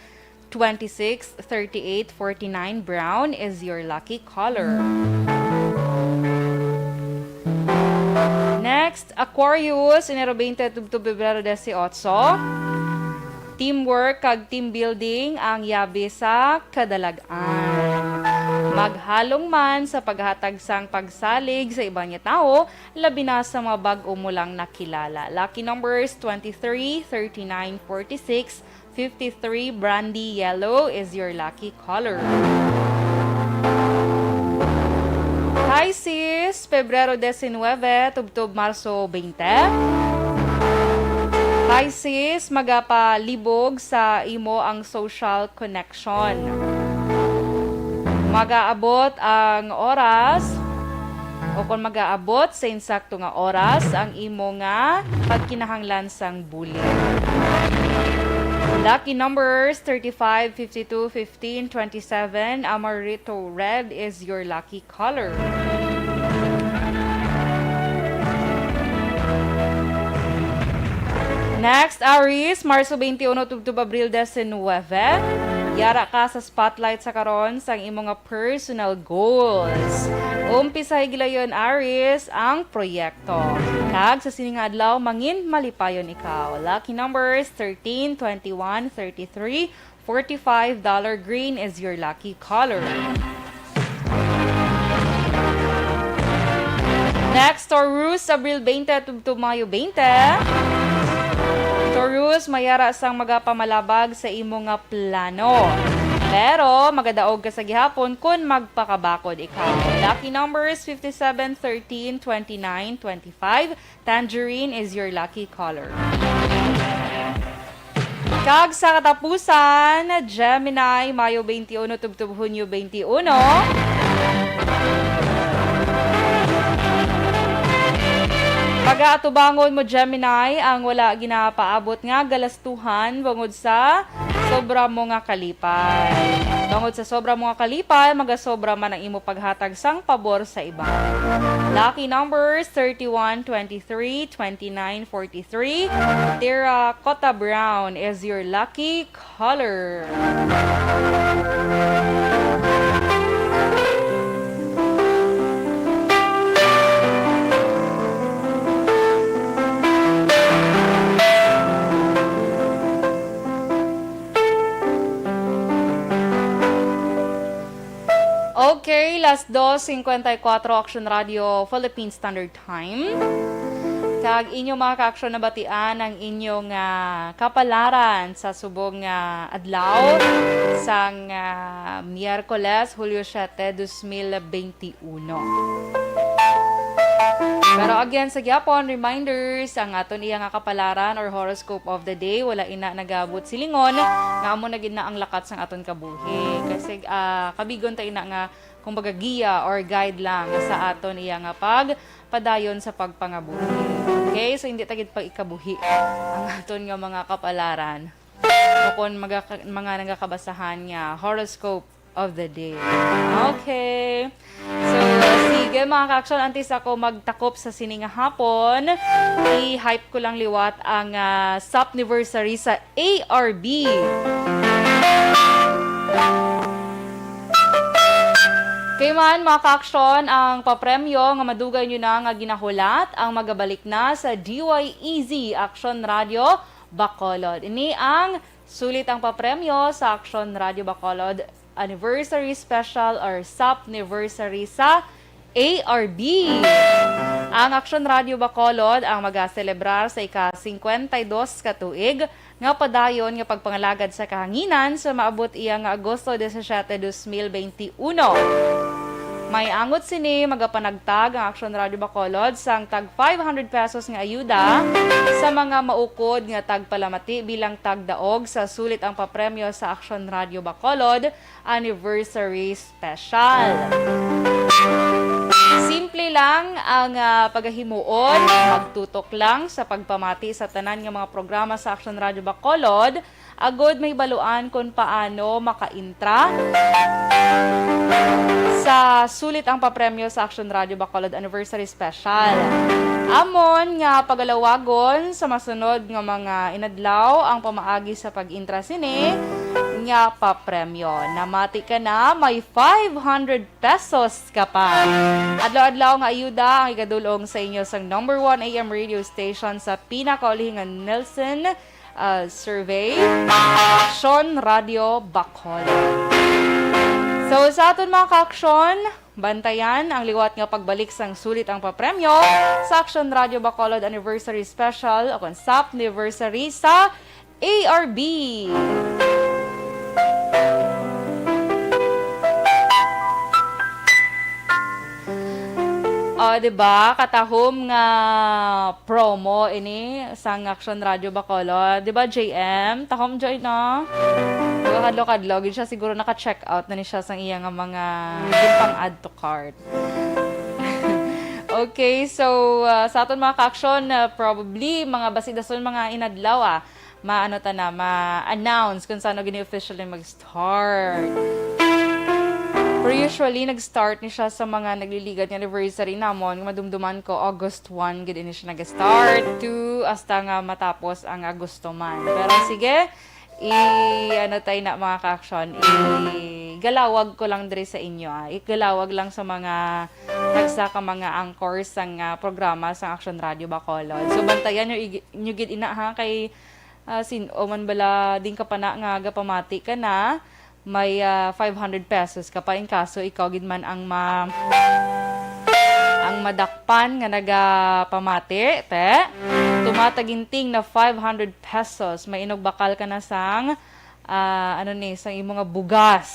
twenty-six, thirty-eight, forty-nine. Brown is your lucky color. Next, Aquarius, Enero twenty tubtob Pebrero dieciocho. Teamwork kag team building ang yabi sa kadalag-an. Maghalong man sa paghatag sang pagsalig sa iban nga tawo, labi na sa mga bag-o mo lang nakilala. Lucky numbers, twenty-three, thirty-nine, forty-six, fifty-three. Brandy yellow is your lucky color. Pisces, Pebrero diecinuebe tubtob Marso twenty. Pisces, magapalibog sa imo ang social connection. Magaabot ang oras, o kon magaabot sa insakto nga oras ang imo nga pagkinahanglan sang bulig. Lucky numbers, thirty-five, fifty-two, fifteen, twenty-seven. Amaretto red is your lucky color. Next, Aries, Marso twenty-one tubtob Abril diecinuebe. Yara ka sa spotlight sa karon sang imo nga personal goals. Umpisahi gilayon, Aries, ang proyekto. Kag sa sini nga adlaw, mangin malipayon ikaw. Lucky numbers, thirteen, twenty-one, thirty-three, forty-five dollar. Green is your lucky color. Next, Taurus, Abril twenty tubtob Mayo twenty. Taurus, may ara sang magapamalabag sa imo nga plano. Pero magadaog ka sa gihapon kon magpakabakod ikaw. Lucky numbers fifty-seven, thirteen, twenty-nine, twenty-five. Tangerine is your lucky color. Kag sa katapusan, Gemini, Mayo twenty-one tubtob Hunyo twenty-one. Pagaatubangon mo, Gemini, ang wala ginapaabot nga galastuhan bangod sa sobra mo nga kalipay. Bangod sa sobra mo nga kalipay, magasobra man ang imo paghatag sang pabor sa iban. Lucky numbers thirty-one, twenty-three, twenty-nine, forty-three. Terracotta brown is your lucky color. Okay, las dos cincuenta y cuatro, Action Radio Philippine Standard Time. Kag inyo, mga ka-aksyon, nabatian ang inyong, ah, kapalaran sa subong nga adlaw sang, ah, Miyerkules, Hulyo siete, dos mil benti uno. Pero again, sa gyapon, reminders, ang aton iya nga kapalaran or horoscope of the day, wala ina nagaabot silingon nga amo na gid na ang lakat sang aton kabuhi. Kasi, ah, kabigon ta ina nga, kumbaga, giya or guide lang sa aton iya nga pagpadayon sa pagpangabuhi. Okay? So, hindi ta gid pag-ikabuhi ang aton nga mga kapalaran o kon maga-, mga nagakabasahan nga horoscope of the day. Okay. So, sige, mga ka-aksyon, antes ako magtakop sa sini nga hapon, i-hype ko lang liwat ang, ah, Sopniversary sa A R B. Kay man, mga ka-aksyon, ang papremyo nga madugay nyo na nga ginahulat ang magabalik na sa D Y E Z Action Radio Bacolod. Ini ang Sulit ang papremyo sa Action Radio Bacolod Anniversary Special or Sopniversary sa A R B. Ang Action Radio Bacolod ang magaselebrar sa ika-singkwenta y dos ka tuig nga padayon nga pagpangalagad sa kahanginan sa maabot iya nga Agosto disisiete, dos mil benti uno. May angot sini, magapanagtag ang Action Radio Bacolod sang tag five hundred pesos nga ayuda sa mga maukod nga tagpalamati bilang tagdaog sa Sulit ang Papremyo sa Action Radio Bacolod Anniversary Special. Simple lang ang, ah, pagahimuon, magtutok lang sa pagpamati sa tanan nga mga programa sa Action Radio Bacolod, agod mahibaluan kon paano makaintra sa Sulit ang Papremyo sa Action Radio Bacolod Anniversary Special. Amon nga pagalawagon sa masunod nga mga inadlaw ang pamaagi sa pag-intra sini nga papremyo. Namati ka na, may five hundred pesos ka pa. Adlaw-adlaw nga ayuda ang igadul-ong sa inyo sang number one A M radio station sa pinakauli nga Nielsen, ah, survey, Action Radio Bacolod. So, sa aton, mga ka-aksyon, bantayan ang liwat nga pagbalik sang Sulit ang Papremyo sa Action Radio Bacolod Anniversary Special o kon Sopniversary sa A R B. O, di ba? Katahom nga promo ini sang Action Radio Bacolod. Di ba, J M? Tahom, Joy, no? Di ba, kadlaw-kadlaw gid siya, siguro naka-check out na ni siya sang iya nga mga ginpang-add to cart. Okay, so, ah, sa aton, mga ka-aksyon, ah, probably, mga basi dason, mga inadlaw, ah, maano ta na, ma-announce kung saan gini officially mag-start. Pero usually, nag-start ni siya sa mga nagliligad nga anniversary namon. Nga madumduman ko, August one gid ini siya nag-start to hasta nga matapos ang Agosto man. Pero sige, i-, ano tayo na, mga ka-aksyon, i-galawag ko lang diri sa inyo, ah. I-galawag lang sa mga tagsa ka mga anchors sang, ah, programa sang Action Radio Bacolod. So, bantayan nyo, ig-, nyo gid ina, ha, kay Ah, sin-o man bala din ka pa na nga gapamati ka na, may, ah, five hundred pesos ka pa in kaso ikaw gid man ang ma-, ang madakpan nga nagapamati, te. Tumataginting na five hundred pesos. May inugbakal ka na sang, ah, ano ni, sang imo nga bugas.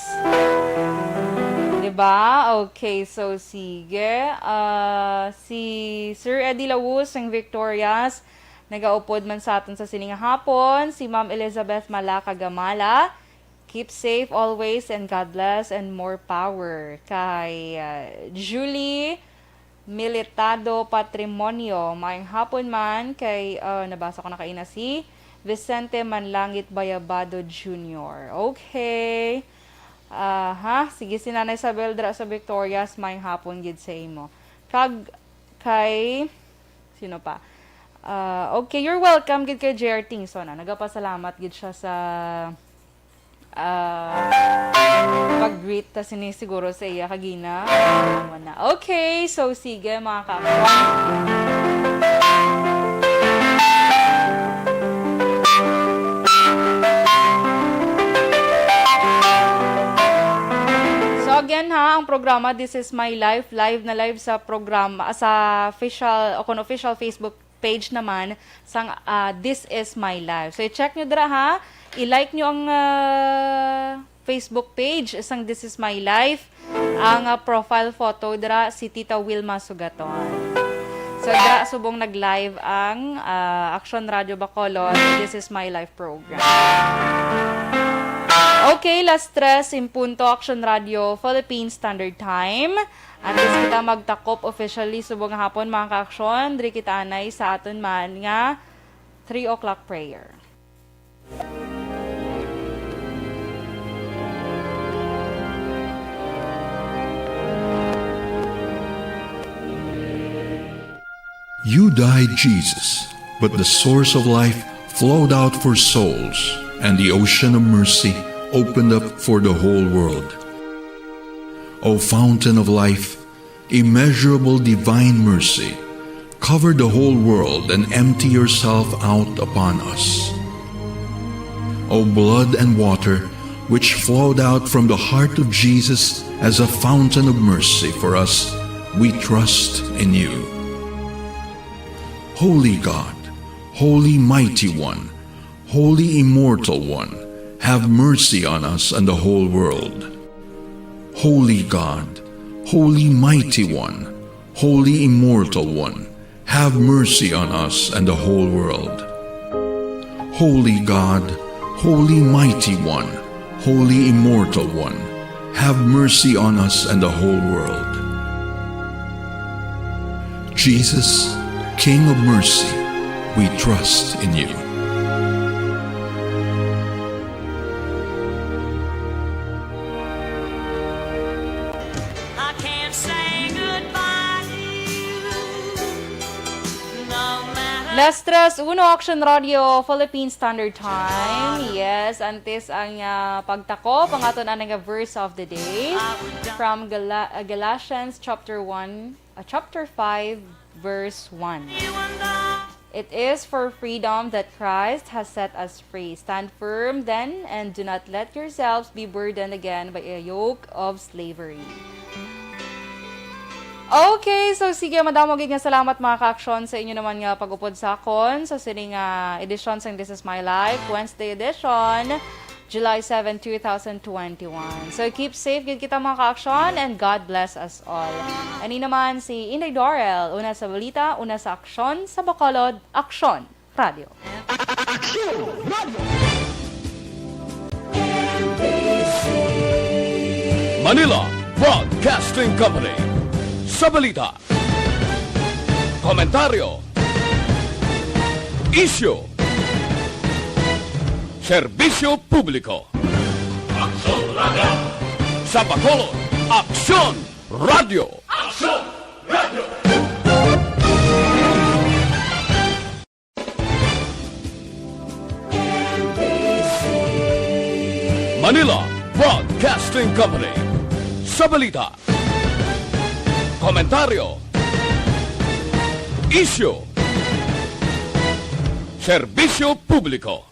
Diba? Okay, so sige. Ah, si Sir Eddie Lawus sang Victorias, nagaupod man sa aton sa sining hapon, si Ma'am Elizabeth Malaka Gamala. Keep safe always and God bless and more power. Kay, ah, Julie Militado Patrimonio, maayong hapon man kay, ah, nabasa ko na kaina si Vicente Manlangit Bayabado Junior. Okay. Aha, sige, si Nanay Isabel dira sa Victorias, maayong hapon gid sa imo. Kag kay, sino pa? Ah, okay, you're welcome gid kay J R Tingson, ah. Nagapasalamat gid siya sa, ah, pag-greet ta sini siguro sa iya kagina. Wala na. Okay, so sige, mga ka-aksyon. So again ha, ang programa This Is My Life, live na live sa programa, sa official, o kung official Facebook page naman sang, ah, This Is My Life. So i-check nyo dira ha, i-like nyo ang, ah, Facebook page sang This Is My Life. Ang, ah, profile photo dira si Tita Wilma Sugaton. So dira subong nag-live ang, ah, Aksyon Radio Bacolod, This Is My Life program. Okay, las tres en punto, Aksyon Radio Philippine Standard Time. Antes kita magtakop officially subong nga hapon, mga ka-aksyon, diri kita anay sa aton man nga three o'clock prayer. You died, Jesus, but the source of life flowed out for souls, and the ocean of mercy opened up for the whole world. O fountain of life, immeasurable divine mercy, cover the whole world and empty yourself out upon us. O blood and water, which flowed out from the heart of Jesus as a fountain of mercy for us, we trust in you. Holy God, Holy Mighty One, Holy Immortal One, have mercy on us and the whole world. Holy God, Holy Mighty One, Holy Immortal One, have mercy on us and the whole world. Holy God, Holy Mighty One, Holy Immortal One, have mercy on us and the whole world. Jesus, King of mercy, we trust in you. I can't say goodbye to you, no matter. Las tres uno, Action Radio, Philippine Standard Time. Yes, antes ang, ah, pagtakop, ang aton anang verse of the day from Gala-, ah, Galatians chapter one, ah, chapter five, verse one. It is for freedom that Christ has set us free. Stand firm then, and do not let yourselves be burdened again by a yoke of slavery. Okay, so sige, madamo gid nga salamat, mga ka-aksyon, sa inyo naman nga pag-upod sa akon sa sini nga edisyon sang This Is My Life, Wednesday edition, July seven, two thousand twenty-one. So keep safe gid kita, mga ka-aksyon, and God bless us all. Ani naman si Inday Dorel, una sa balita, una sa aksyon, sa Bacolod, Aksyon Radio. Action Radio. Manila Broadcasting Company. Sa balita, komentaryo, isyu, serbisyo publiko. Aksyon Radio. Sa Bacolod, Aksyon Radio. Aksyon Radio. Manila Broadcasting Company. Sa balita, komentaryo, isyu, Serbisyo Publiko.